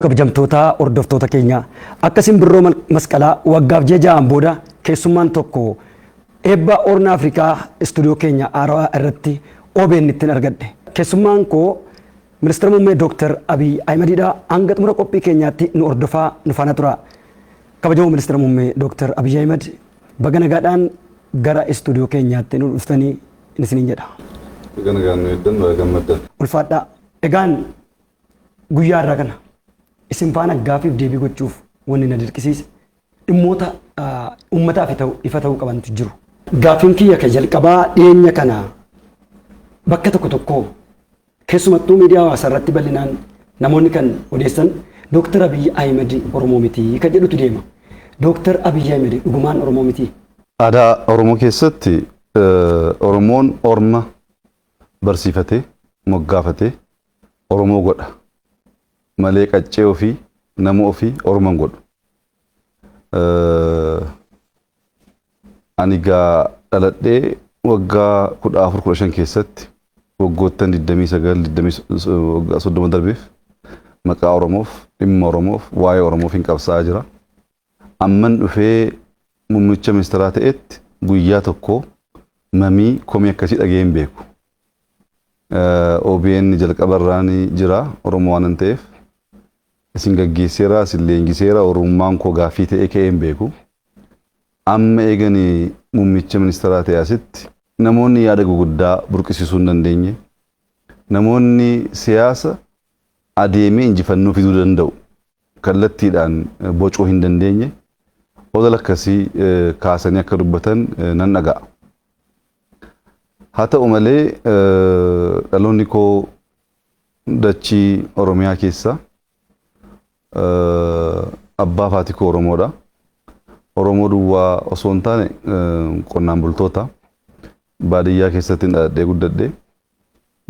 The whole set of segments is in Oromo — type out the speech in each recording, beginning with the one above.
Kabajamtoota hordoftoota keenyaa, akka simbirroo masqalaa waggaaf ji'a ja'aan booda keessummaan tokko eebba Horn Afrikaa istuudiyoo keenya haarawaa irratti OBN ittiin argadhe. Keessummaan koo Ministeera Muummee Dooktar Abiy Ahimadiidha. Hanga xumura qophii keenyaatti nu hordofaa, nu faana tura. Kabajamoo Ministeera Muummee Dooktar Abiy Ahimad, baga nagaadhaan gara istuudiyoo keenyaatti nu dhuftanii isiniin jedha. Baga nagaan nu eegdan, baga gammaddan. Ulfaadhaa. Egaan guyyaa irraa kana isin faana gaaffiif deebii gochuuf wanni na dirqisiise dhimmoota uummataaf ta'u ifa ta'uu qabantu jiru. Gaaffiin kiyya kan jalqabaa, dhiyeenya kana bakka tokko tokko, keessumattuu miidiyaa hawaasaa irratti bal'inaan namoonni kan odeessan Dooktar Abiyyi Ahimad Oromoo miti kan jedhutu deema. Dooktar Abiyyi Ahimad dhugumaan Oromoo miti? Aadaa Oromoo keessatti Oromoon orma barsiifatee, moggaafatee Oromoo godha malee qaccee ofii, nama ofii orma hin godhu. Ani gaa dhaladhee waggaa 14, 15 keessatti waggoottan 29, waggaa 30 darbeef maqaa Oromoof, dhimma Oromoof, waa'ee Oromoof hin qabsaa'aa jira. Amman dhufee muummicha ministeeraa ta'etti guyyaa tokko mamii komii akkasii dhaga'ee hin beeku. OBN jalqabarraan jira. Oromoo waan ta'eef isin gaggeesseera, isin leenjiseera, Oromummaan koo gaaffii ta'ee ka'ee hin beeku. Amma eegani muummicha ministeeraa ta'e asitti namoonni yaada guguddaa burqisiisuu hin dandeenye, namoonni siyaasa adeemee injifannoo fiduu danda'u kallattiidhaan bocuu hin dandeenye olola akkasii kaasanii akka dubbatan nan dhaga'a. Haa ta'u malee, dhaloonni koo dachii Oromiyaa keessa, abbaa fi haati koo Oromoodha. Oromoo duwwaa osoo hin taane qonnaan bultoota. Baadiyyaa keessatti dhaladhee guddadhe.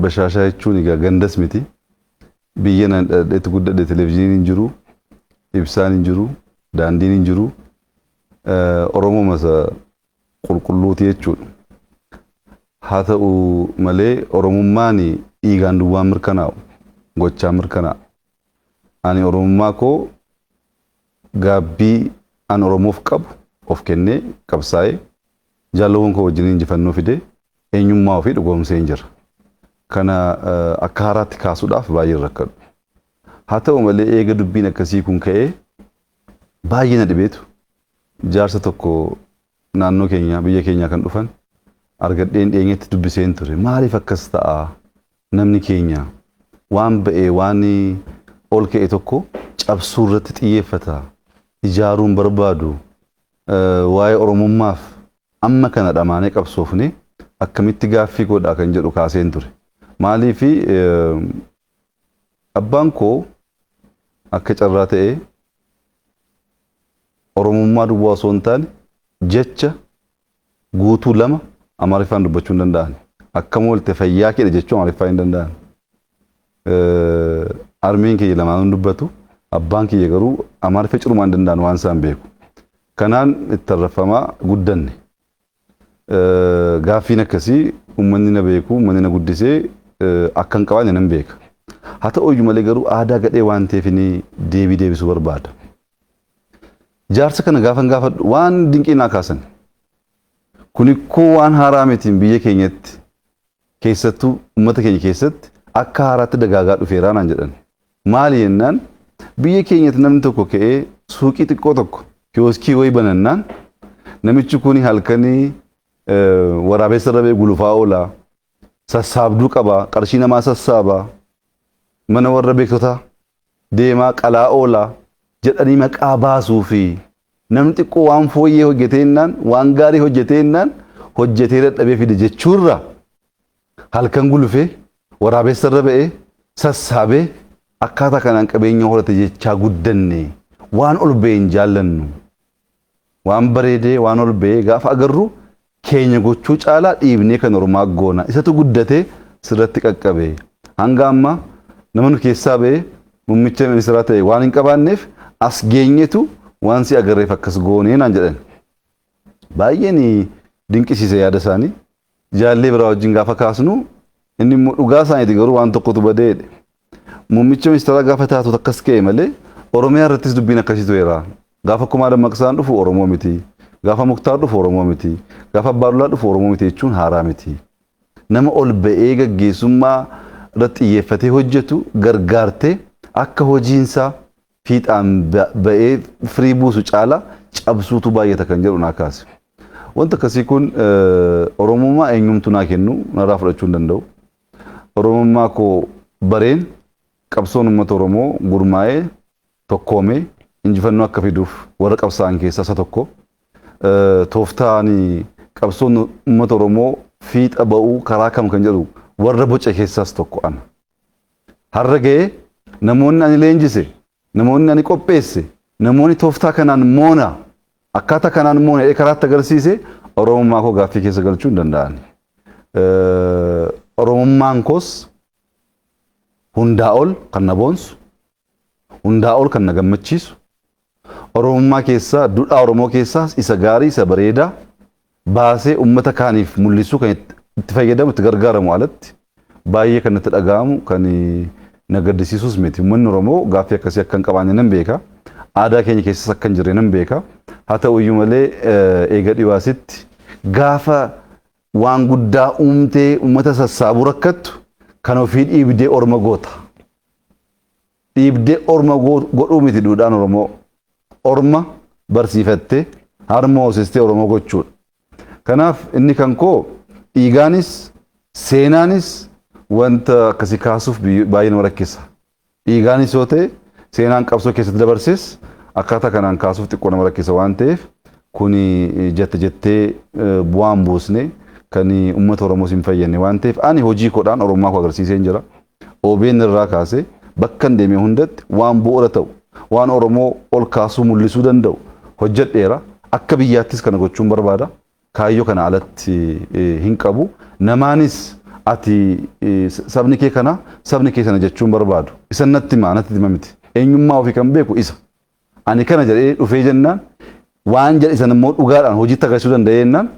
Bashaashaa jechuun egaa gandas miti. Biyya nan dhaladheetti guddadhe televizyiiniin hin jiru, ibsaan hin jiru, daandiin hin jiru. Oromoo masa qulqulluuti jechuudha. Haa ta'u malee, Oromummaan dhiigaan duwwaan mirkanaa'u, gochaan mirkanaa'a. Ani Oromummaa koo gaabbii an Oromoof qabu of kennee qabsaa'ee, jaalawwan koo wajjin injifannoo fidee, eenyummaa ofii dhugoomsee jira. Kana akka haaraatti kaasuudhaaf baay'ee rakkadhu. Haa ta'u malee, eega dubbiin akkasii kun ka'ee baay'ee na dhibeetu jaarsa tokko naannoo keenya, biyya keenyaa kan dhufan argadheen dhiyeenyatti dubbiseen ture. Maaliif akkas ta'a? Namni keenya waan ba'ee, waan ol ka'e tokko cabsuu irratti xiyyeeffata. Ijaaruun barbaadu. Waa'ee Oromummaaf amma kana dhamaanee qabsoofne akkamitti gaaffii godhaa kan jedhu kaaseen ture. Maaliif, abbaan koo akka carraa ta'ee Oromummaa duwwaa osoo hin taane jecha guutuu lama Amaariffaan dubbachuu hin danda'an. Akkam oolte, fayyaa keedha jechuu Amaariffaa hin danda'an. Armeen kiyya lamaan dubbatu, abbaan kiyya garuu Amaariffa cirumaa hin danda'an, waan isaan beeku. Kanaan itti arraffamaa guddanne. Gaaffiin akkasii uummanni na beeku, uummanni na guddisee akka hin qabaanne nan beeka. Haa ta'u iyyuu malee garuu aadaa gadhee waan ta'eef deebii deebisuu barbaada. Jaarsa kana gaafan gaafadhu waan dinqii naa kaasan. Kuni koo waan haaraa mitiin, biyya keenyatti, keessattuu uummata keenya keessatti akka haaraatti dagaagaa dhufeeraa naan jedhan. Maali jennaan, biyya keenyatti namni tokko ka'ee suuqii xiqqoo tokko, kiyooskii wayii banannaan, namichi kun halkanii waraabessa irra ba'ee gulufaa oola. Sassaabduu qaba, qarshii namaa sassaaba. Mana warra beektotaa deemaa qalaa oola jedhanii maqaa baasuu fi namni xiqqoo waan fooyyee hojjetee jennaan, waan gaarii hojjetee jennaan, hojjetee dadhabee fide jechuurra halkan gulufee waraabessa irra ba'ee sassaabee akkaataa kanaan qabeenya horate jechaa guddanne. Waan ol ba'e hin jaallannu. Waan bareedee, waan ol ba'ee gaafa agarru keenya gochuu caalaa dhiibnee kan ormaa goona. Isatu guddatee sirratti qaqqabe. Hanga amma nama nu keessaa ba'ee muummicha ministeeraa ta'e waan hin qabaanneef as geenyetu waan si agarreef akkas goonee naan jedhan. Baay'een dinqisiise yaada isaanii. Jaallee biraa wajjin gaafa kaasnu inni immoo dhugaa isaaniiti, garuu waan tokkotu badee jedhe. Muummicha ministeeraa gaafa taatu akkas ka'e malee Oromiyaa irrattis dubbiin akkasii tureera. Gaafa Kumaa Dammaqsaan dhufu Oromoo miti. Gaafa Muktaar dhufu Oromoo miti. Gaafa Abbaaduulaa dhufu Oromoo miti jechuun haaraa miti. Nama ol ba'ee gaggeessummaa irratti xiyyeeffatee hojjetu gargaartee akka hojiinsaa fiixaan ba'ee firii buusu caala cabsuutu baay'ata kan jedhu naa kaase. Wanta akkasii kun Oromummaa eenyumtu naa kennu narraa fudhachuu hin danda'u. Oromummaa koo bareen qabsoon uummata Oromoo gurmaa'ee tokkoomee injifannoo akka fiduuf warra qabsaa'an keessaa isa tokko. Tooftaan qabsoon uummata Oromoo fiixa ba'uu karaa kam kan jedhu warra boce keessaas tokko ana. Har'a ga'ee namoonni ani leenjise, namoonni ani qopheesse, namoonni tooftaa kanaan moona, akkaataa kanaan moona jedhee karaatti agarsiise Oromummaa koo gaaffii keessa galchuu hin danda'an. Oromummaan koos hundaa ol kan na boonsu, hundaa ol kan na gammachiisu, Oromummaa keessaa, duudhaa Oromoo keessaas isa gaarii, isa bareedaa baasee uummata kaaniif mul'isuu kan itti fayyadamu, itti gargaaramu alatti baay'ee kan natti dhaga'amu, kan na gaddisiisus miti. Uummanni Oromoo gaaffii akkasii akka hin qabaanne nan beeka. Aadaa keenya keessas akka hin jirre nan beeka. Haa ta'u iyyuu malee eega dhiwaasitti gaafa waan guddaa uumtee uummata sassaabuu rakkattu kan ofii dhiibdee orma goota. Dhiibdee orma godhuu miti duudhaan Oromoo. Orma barsiifattee harma hoosistee Oromoo gochuudha. Kanaaf inni kan koo dhiigaanis seenaanis wanta akkasii kaasuuf baay'ee nama rakkisa. Dhiigaanis yoo ta'e, seenaan qabsoo keessatti dabarses akkaataa kanaan kaasuuf xiqqoo nama rakkisa waan ta'eef, kuni jette jettee bu'aan buusne kan uummata Oromoos hin fayyadne waan ta'eef, ani hojii koodhaan Oromummaa koo agarsiiseen jira. OBN irraa kaasee bakka hin deeme hundatti waan bu'uura ta'u, waan Oromoo ol kaasuu mul'isuu danda'u hojjedheera. Akka biyyaattis kana gochuun barbaada. Kaayyoo kana alatti hin qabu. Namaanis ati sabni kee kana, sabni kee sana jechuun barbaadu. Isan natti himaa, natti hima miti. Eenyummaa ofii kan beeku isa. Ani kana jedhee dhufee jennaan, waan jedhe isan immoo dhugaadhaan hojiitti agarsiisuu danda'ee jennaan,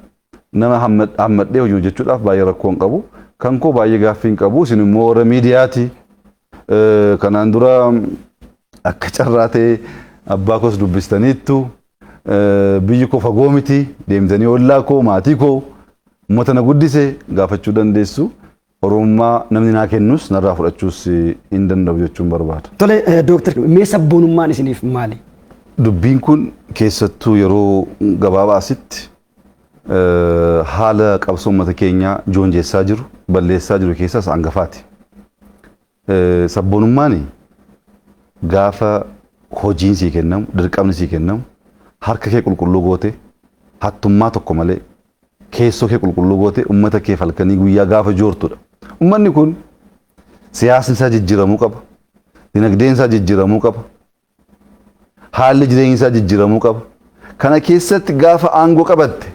nama hammadhee hojii hojjechuudhaaf baay'ee rakkoo hin qabu. Kan koo baay'ee gaaffii hin qabu. Isin immoo warra miidiyaati. Kanaan dura akka carraa ta'e abbaa koos dubbistaniittu. Biyyi koo fagoo miti. Deemtanii ollaa koo, maatii koo, uummata na guddise gaafachuu dandeessu. Oromummaa namni naa kennus narraa fudhachuus hin danda'u jechuun barbaada. Tole Dooktar, mee sabboonummaan isiniif maali? Dubbiin kun keessattuu yeroo gabaabaa asitti haala qabsoo uummata keenyaa joonjessaa jiru, balleessaa jiru keessaas hangafaati. Sabboonummaan gaafa hojiin sii kennamu, dirqamni sii kennamu, harka kee qulqulluu goote, hattummaa tokko malee keessoo kee qulqulluu goote, uummata kee halkanii guyyaa gaafa joortudha. Uummanni kun siyaasni isaa jijjiiramuu qaba. Dinagdeen isaa jijjiiramuu qaba. Haalli jireenya isaa jijjiiramuu qaba. Kana keessatti gaafa aangoo qabatte,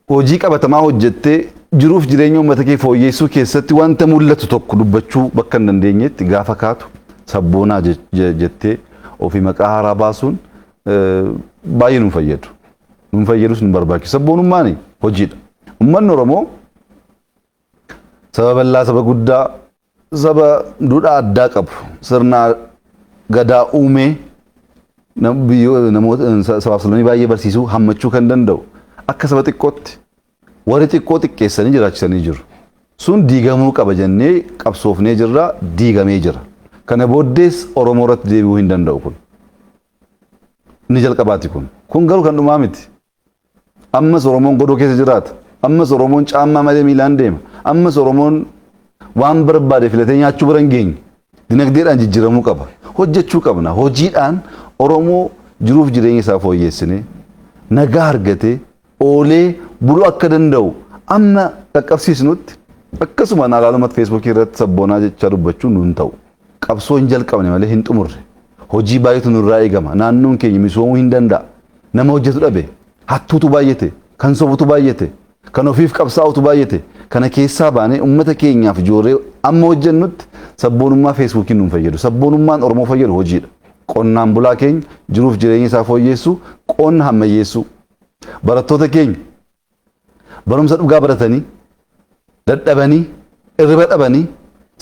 hojii qabatamaa hojjettee jiruuf jireenya uummata kee fooyyessuu keessatti wanta mul'atu tokko dubbachuu bakka hin dandeenyetti gaafa kaatu sabboonaa jettee ofii maqaa haaraa baasuun baay'ee nu fayyadu. Nu fayyadus, nu barbaachisu. Sabboonummaan hojiidha. Uummanni Oromoo saba bal'aa, saba guddaa, saba duudhaa addaa qabu, sirna gadaa uumee namoota sabaaf sablammii baay'ee barsiisuu hammachuu kan danda'u, akka saba xiqqootti warri xiqqoo xiqqeessanii jiraachisanii jiru. Sun diigamuu qaba jennee qabsoofnee jirra, diigamee jira. Kana booddees Oromoo irratti deebi'uu hin danda'u kun. Inni jalqabaati kun. Kun garuu kan dhumaa miti. Ammas Oromoon godoo keessa jiraata. Ammas Oromoon caammaa malee miilaan deema. Ammas Oromoon waan barbaade filatee nyaachuu bira hin geenye. Dinagdeedhaan jijjiiramuu qaba. Hojjechuu qabna. Hojiidhaan Oromoo jiruuf jireenya isaa fooyyessinee nagaa argatee oolee buluu akka danda'u amma qaqqabsiisnutti akkasuma alaalumatti Feesbuukii irratti sabboonaa jechaa dubbachuun nun ta'u. Qabsoo hin jalqabne malee hin xumurre. Hojii baay'eetu nurraa eegama. Naannoon keenya misoomuu hin danda'a. Nama hojjetu dhabe. Hattuutu baay'ate. Kan sobutu baay'ate. Kan ofiif qabsaa'utu baay'ate. Kana keessaa baanee uummata keenyaaf joorree amma hojjennutti sabboonummaa Feesbuukiin nun fayyadu. Sabboonummaan Oromoo fayyadu hojiidha. Qonnaan bulaa keenya jiruuf jireenya isaa fooyyessuu, qonna hammayyeessuu. Barattoota keenya barumsa dhugaa baratanii, dadhabanii, irriba dhabanii,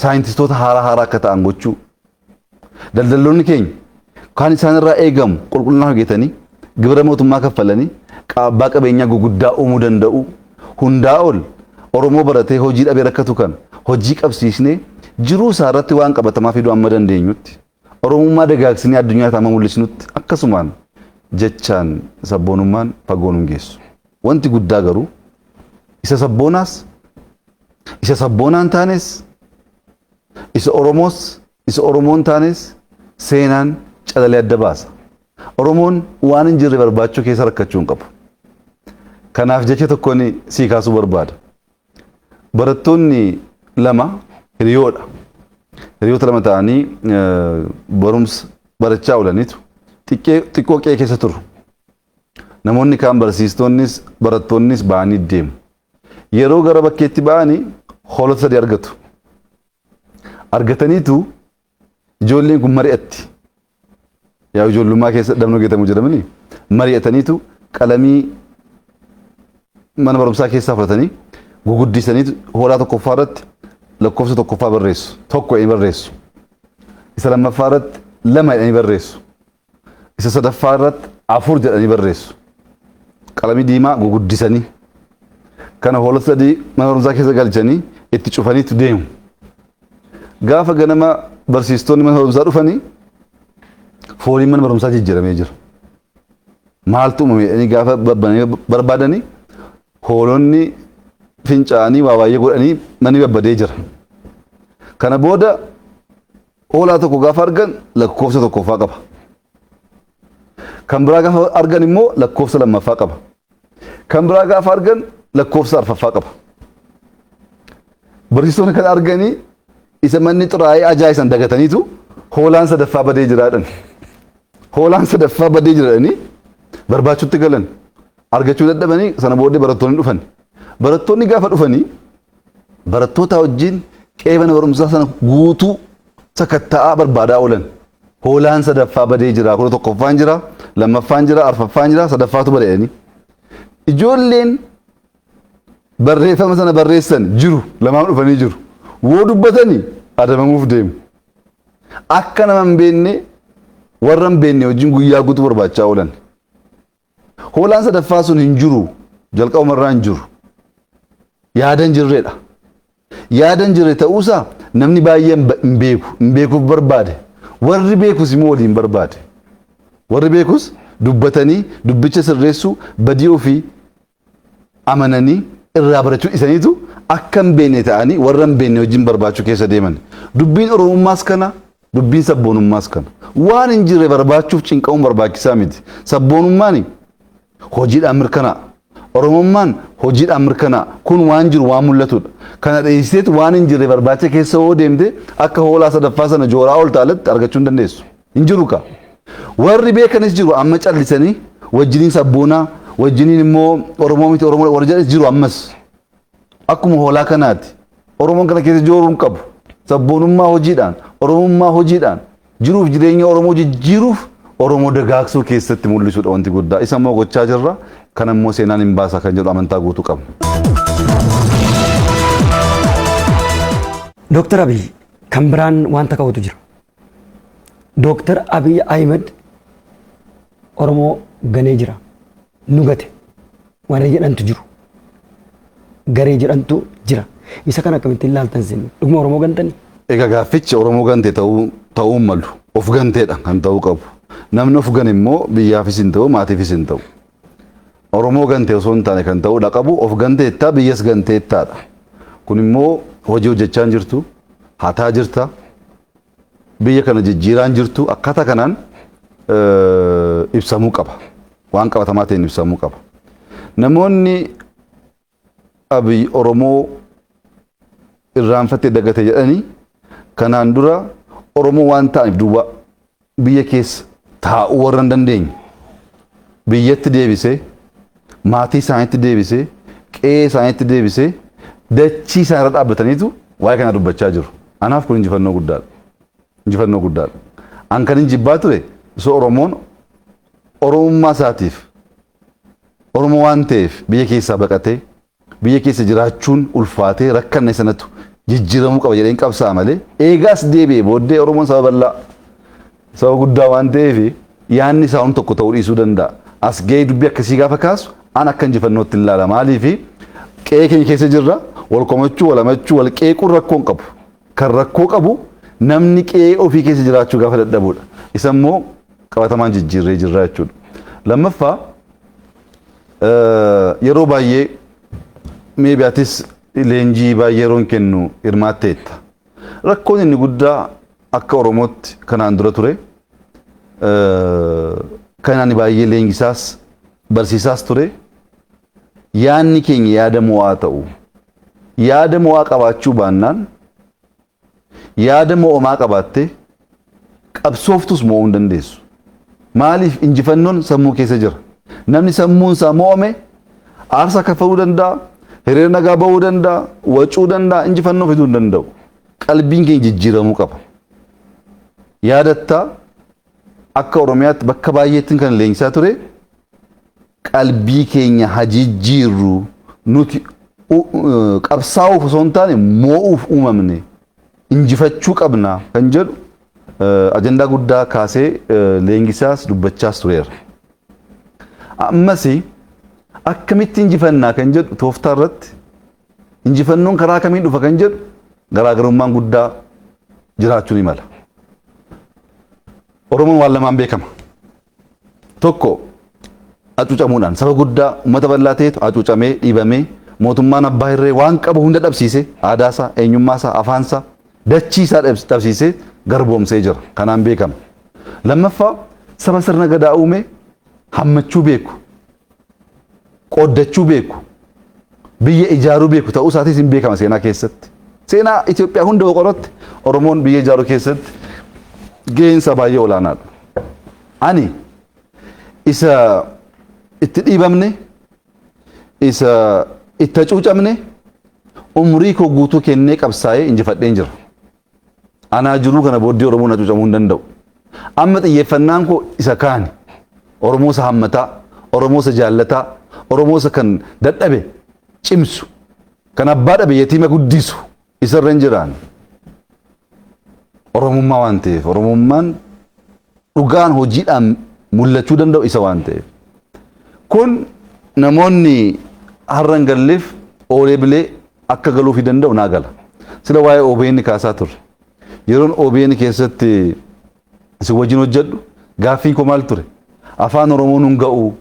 Saayintistoota haaraa haaraa akka ta'an gochuu. Daldaltoonni keenya kan isaan irraa eegamu qulqullinaan hojjetanii gibira mootummaa kaffalanii abbaa qabeenyaa guguddaa uumuu danda'u. Hundaa ol Oromoo baratee hojii dhabee rakkatu kan hojii qabsiisnee jiruu isaa irratti waan qabatamaa fiduu amma dandeenyutti Oromummaa dagaagsinee addunyaa amma mul'isnutti akkasumaan jechaan sabboonummaan fagoo nun geessu. Wanti guddaa garuu isa sabboonaas, isa sabboonaan taanes, isa Oromoos, isa Oromoon taanes seenaan calalee adda baasa. Oromoon waan hin jirre barbaachuu keessa rakkachuu hin qabu. Kanaaf jecha tokkoon sii kaasuu barbaada. Barattoonni lama hiriyoodha. Hiriyoota lama ta'anii barumsa barachaa oolaniitu xiqqoo qe'ee keessa turu. Namoonni kaan barsiistonnis barattoonnis ba'anii deemu. Yeroo gara bakkeetti ba'anii hoolota sadii argatu. Argataniitu ijoolleen kun mari'atti. Yaa ijoollummaa keessa dabnoo geetamu jedhamanii mari'ataniitu qalamii mana barumsaa keessaa fudhatanii guguddisaniitu hoolaa tokkoffaa irratti lakkoofsa tokkoffaa barreessu. Tokko jedhanii barreessu. Isa lammaffaa irratti lama jedhanii barreessu. Isa sadaffaa irratti afur jedhanii barreessu. Qalamii diimaa guguddisanii kana hoolota sadii mana barumsaa keessa galchanii itti cufaniitu deemu. Gaafa ganama barsiistonni mana barumsaa dhufanii fooliin mana barumsaa jijjiiramee jira. Maaltu uumame jedhanii gaafa barbaadanii hoolonni fincaanii waa baay'ee godhanii manni babbadee jira. Kana booda hoolaa tokko gaafa argan lakkoofsa tokkoffaa qaba. Kan biraa gaafa argan immoo lakkoofsa lammaffaa qaba. Kan biraa gaafa argan lakkoofsa arfaffaa qaba. Barsiistonni kan arganii isa manni xuraa'ee ajaa'isan dagataniitu hoolaan sadaffaa badee jiraadhan. Hoolaan sadaffaa badee jiraadhanii barbaachuutti galan. Argachuu dadhabanii sana booddee barattoonni dhufan. Barattoonni gaafa dhufanii barattoota wajjin qe'ee mana barumsaa sana guutuu sakatta'aa barbaadaa oolan. Hoolaan sadaffaa badee jira. Kun tokkoffaan jira, lammaffaan jira, arfaffaan jira, sadaffaatu bade jedhanii. Ijoolleen barreeffama sana barreessan jiru, lamaan dhufanii jiru. Woo dubbatanii adabamuuf deemu. Akka nama hin beekne warra hin beekne wajjin guyyaa guutuu barbaachaa oolan. Hoolaan sadaffaa sun hin jiru, jalqabumarraa hin jiru. Yaada hin jirredha. Yaada hin jirre ta'uusaa namni baay'een hin beeku, hin beekuuf barbaade. Warri beekus immoo waliin barbaade. Warri beekus dubbatanii dubbicha sirreessuu badii ofii amananii irraa barachuu isaniitu akka hin beekne ta'anii warra hin beekne wajjin barbaachuu keessa deeman. Dubbiin Oromummaas kana, dubbiin sabboonummaas kana. Waan hin jirre barbaachuuf cinqamuun barbaachisaa miti. Sabboonummaan hojiidhaan mirkanaa'a. Oromummaan hojiidhaan mirkanaa'a. Kun waan jiru waan mul'atudha. Kana dheessiseetu waan hin jirre barbaacha keessa hoo deemte akka hoolaa sadaffaa sana jooraa ol taalatti argachuu hin dandeessu. Hin jiru ka. Warri beekanis jiru amma callisanii wajjiniin sabboonaa wajjiniin immoo Oromoo miti Oromoo warri jedhanis jiru ammas. Akkuma hoolaa kanaati. Oromoon kana keessa jooruu hin qabu. Sabboonummaa hojiidhaan, Oromummaa hojiidhaan, jiruuf jireenya Oromoo jijjiiruuf Oromoo dagaagsuu keessatti mul'isuudha wanti guddaa. Isa immoo gochaa jirra. Kana immoo seenaan hin baasa kan jedhu amantaa guutuu qabna. Dooktar Abiy kan biraan wanta ka'utu jira. Dooktar Abiy Ahmed Oromoo ganee jira. Nu gate. Warri jedhantu jiru. Garee jedhantu jira. Isa kana akkamittiin ilaaltan isin? Dhuguma Oromoo gantanii? Egaa gaaffichi Oromoo gante ta'uu malu. Of ganteedha kan ta'uu qabu. Namni of gane immoo biyyaafis hin ta'u maatiifis hin ta'u. Oromoo gante osoo hin taane kan ta'uudha qabu of ganteettaa biyyas ganteettaadha. Kun immoo hojii hojjechaa hin jirtu, hataa jirta, biyya kana jijjiiraan jirtu akkaataa kanaan ibsamuu qaba. Waan qabatamaa ta'een ibsamuu qaba. Namoonni Abiy Oromoo irraanfatee dagate jedhanii kanaan dura Oromoo waan ta'aniif duwwaa biyya keessa taa'uu warra hin dandeenye biyyatti deebisee maatii isaaniitti deebisee qe'ee isaaniitti deebisee dachii isaan irra dhaabbataniitu waa'ee kana dubbachaa jiru. Anaaf kun injifannoo guddaadha. Injifannoo guddaadha. An kan hin jibbaa ture osoo Oromoon Oromummaa isaatiif Oromoo waan ta'eef biyya keessaa baqatee biyya keessa jiraachuun ulfaatee rakkanne sanatu Jijjiiramuu qaba jedheen qabsaa'a malee eegaas deebi'ee booddee Oromoon saba bal'aa saba guddaa waan ta'eef yaadni isaa hundi tokko ta'uu dhiisuu danda'a. As ga'ee dubbii akkasii gaafa kaasu an akka injifannootti ilaala. Maaliif qe'ee keenya keessa jirra wal komachuu, wal hamachuu, wal qeequun rakkoo hin qabu. Kan rakkoo qabu namni qe'ee ofii keessa jiraachuu gaafa dadhabudha. Isa immoo qabatamaan jijjiirree jirra jechuudha. Lammaffaa, yeroo baay'ee maybe atis leenjii baay'ee yeroon kennu hirmaatteetta. Rakkoon inni guddaa akka Oromootti kanaan dura ture, kan ani baay'ee leenjisaas barsiisaas ture, yaadni keenya yaada mo'aa ta'u. Yaada mo'aa qabaachuu baannaan, yaada mo'amaa qabaattee qabsooftus mo'uu hin dandeessu. Maaliif injifannoon sammuu keessa jira. Namni sammuun isaa mo'ame aarsaa kaffaluu danda'a, hiriira nagaa ba'uu danda'a, wacuu danda'a, injifannoo fiduu hin danda'u. Qalbiin keenya jijjiiramuu qaba. Yaadattaa, akka Oromiyaatti bakka baay'eetti kan leenjisaa ture, qalbii keenya haa jijjiirru, nuti qabsaa'uuf osoo hin taane moo'uuf uumamne, injifachuu qabna kan jedhu ajandaa guddaa kaasee leenjisaas dubbachaas tureera. Ammas akkamitti injifannaa kan jedhu tooftaa irratti, injifannoon karaa kamiin dhufa kan jedhu garaagarummaan guddaa jiraachuu ni mala. Oromoon waan lamaan beekama. Tokko, hacuucamuudhaan saba guddaa uummata bal'aa ta'etu hacuucamee dhiibamee, mootummaan abbaa irree waan qabu hunda dhabsiise, aadaasaa, eenyummaasaa, afaansaa, dachiisaa dhabsiisee garboomsee jira. Kanaan beekama. Lammaffaa, saba sirna gadaa uume, hammachuu beeku, qooddachuu beeku, biyya ijaaruu beeku ta'uu isaatis hin beekama seenaa keessatti. Seenaa Itoophiyaa hunda qoratte Oromoon biyya ijaaruu keessatti gaheen isaa baay'ee olaanaadha. Ani isa itti dhiibamne, isa itti hacuucamne, umrii koo guutuu kennee qabsaa'ee injifadheen jira. Anaa jiruu kana booddee Oromoon hacuucamuu hin danda'u. Amma xiyyeeffannaan koo isa kaani. Oromoo isa hammataa, Oromoo isa jaallataa, Oromoo isa kan dadhabe cimsu, kan abbaa dhabe yatiima guddisu isarra hin jiraan. Oromummaa waan ta'eef, Oromummaan dhugaan hojiidhaan mul'achuu danda'u isa waan ta'eef. Kun namoonni har'a hin galleef oolee bilee akka galuufii danda'u naa gala. Sila waa'ee OBN kaasaa turre. Yeroon OBN keessatti isin wajjin hojjedhu gaaffiin koo maal ture? Afaan Oromoo nun ga'u,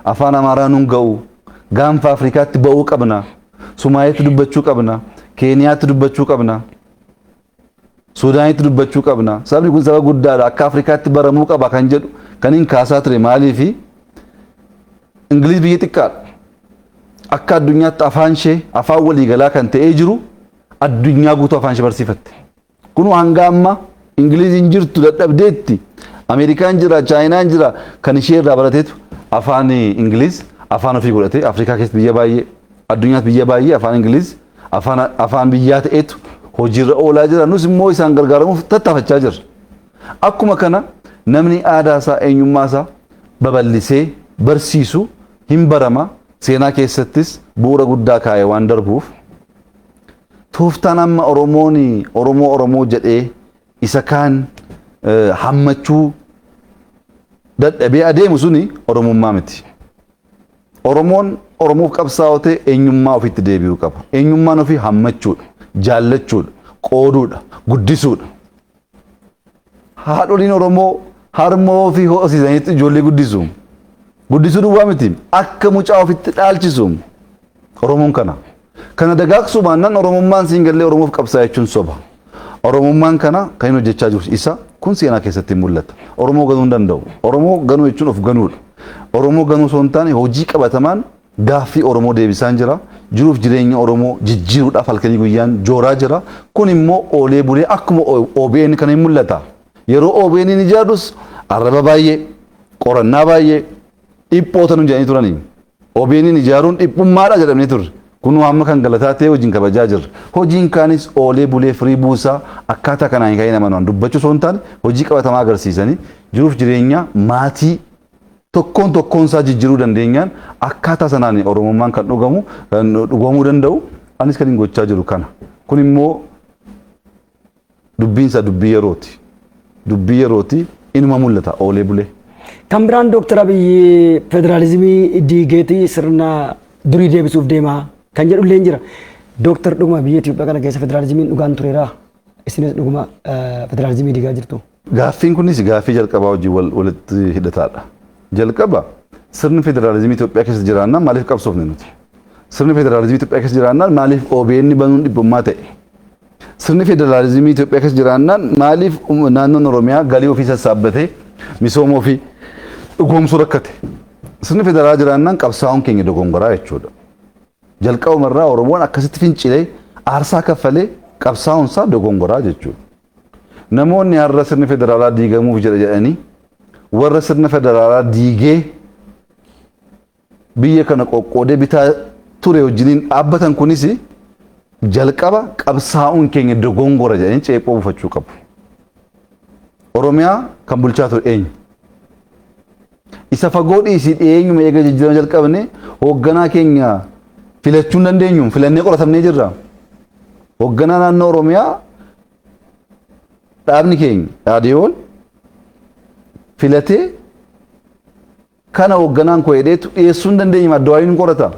afaan Amaaraa nun ga'u, gaanfa Afrikaatti ba'uu qabna, Sumaaleetti dubbachuu qabna, Keeniyaatti dubbachuu qabna, Suudaanitti dubbachuu qabna. Sabni kun saba guddaadha, akka Afrikaatti baramuu qaba kan jedhu kan hin kaasaa ture maaliifi? Ingiliz biyya xiqqaadha. Akka addunyaatti afaan ishee afaan waliigalaa kan ta'ee jiru, addunyaa guutuu afaan ishee barsiifatte. Kun hanga amma Ingiliziin jirtu dadhabdeetti. Ameerikaan jira, Chaayinaan jira, kan ishee irraa barateetu afaan Ingiliz afaan ofii godhate. Afrikaa keessatti biyya baay'ee, addunyaatti biyya baay'ee afaan Ingiliz afaan biyyaa ta'etu hojiirra oolaa jira. Nus immoo isaan gargaaramuuf tattaafachaa jirra. Akkuma kana namni aadaa isaa, eenyummaa isaa babal'isee barsiisu hin barama. Seenaa keessattis bu'uura guddaa kaa'ee waan darbuuf, tooftaan amma Oromoon Oromoo Oromoo jedhee isa kaan hammachuu dadhabee adeemu suni Oromummaa miti. Oromoon Oromoof qabsaa'oo ta'e eenyummaa ofiitti deebi'uu qaba. Eenyummaan ofii hammachuudha, jaallachuudha, qooduudha, guddisuudha. Haadholiin Oromoo harma ofii ho'isiisaniitti ijoollee guddisu. Guddisuu duwwaa miti, akka mucaa ofitti dhaalchisu. Oromoon kana. Kana dagaagsuu baannaan Oromummaan siin gallee Oromoof qabsaa jechuun soba. Oromummaan kana kan inni hojjechaa jiru isa kun seenaa keessatti mul'ata. Oromoo ganuu hin danda'u. Oromoo ganuu jechuun of ganuudha. Oromoo ganuu osoo hin taane hojii qabatamaan gaaffii Oromoo deebisaan jira. Jiruuf jireenya Oromoo jijjiiruudhaaf halkanii guyyaan jooraa jira. Kun immoo oolee bulee akkuma OBN kana hin mul'ata. Yeroo OBN hin ijaarrus arraba baay'ee, qorannaa baay'ee, dhiphoota nu jedhanii turanii. OBN ijaaruun dhiphummaadha jedhamnee turre. Kunuu hamma kan galataa ta'e wajjin kabajaa jirra. Hojiin kaanis oolee bulee firii buusaa. Akkaataa kanaan hin ka'in amanuun dubbachuu osoo hin taane hojii qabatamaa agarsiisanii jiruuf jireenya maatii tokkoon tokkoon isaa jijjiiruu dandeenyaan, akkaataa sanaan Oromummaan kan dhugamu, kan dhugoomuu danda'u, anis kan hin gochaa jiru kana. Kun immoo dubbiinsa dubbii yerooti. Dubbii yerooti, inuma mul'ata oolee bulee. Kan biraan Dooktar Abiyyi federaalizimii diigeetii sirna durii deebisuuf deema kan jedhu illee jira. Dooktar, dhuguma biyya Itoophiyaa kana keessa federaalizimiin dhugaan tureera? Isinis dhuguma federaalizimii diigaa jirtu? Gaaffiin kunis gaaffii jalqabaa wajjin walitti hidhataadha. Jalqaba, sirni federaalizimii Itoophiyaa keessa jiraannaan maaliif qabsoofne nuti? Sirni federaalizimii Itoophiyaa keessa jiraannaan maaliif OBN banuun dhibbummaa ta'e? Sirni federaalizimii Itoophiyaa keessa jiraannaan maaliif naannoon Oromiyaa galii ofii sassaabbatee misooma ofii dhugoomsuu rakkate? Sirni federaalaa jiraannaan qabsaa'uun keenya dogongoraa jechuudha. Jalqabumarraa Oromoon akkasitti fincilee aarsaa kaffalee qabsaa'uunsaa dogongoraa jechuudha. Namoonni har'a sirni federaalaa diigamuuf jedha jedhanii warra sirna federaalaa diigee biyya kana qoqqoodee bitaa ture wajjiniin dhaabbatan kunis jalqaba qabsaa'uun keenya dogongora jedhanii ceephoo buufachuu qabu. Oromiyaa kan bulchaa ture eenyu? Isa fagoo dhiisii, dhiyeenyuma eega jijjiirama jalqabne hoogganaa keenya filachuu hin dandeenyu, filannee qoratamnee jirra. Hoogganaa naannoo Oromiyaa dhaabni keenya Dhaadiyoon filatee kana hoogganaan koo jedheetu dhiyeessuu hin dandeenye, adda hin qorata.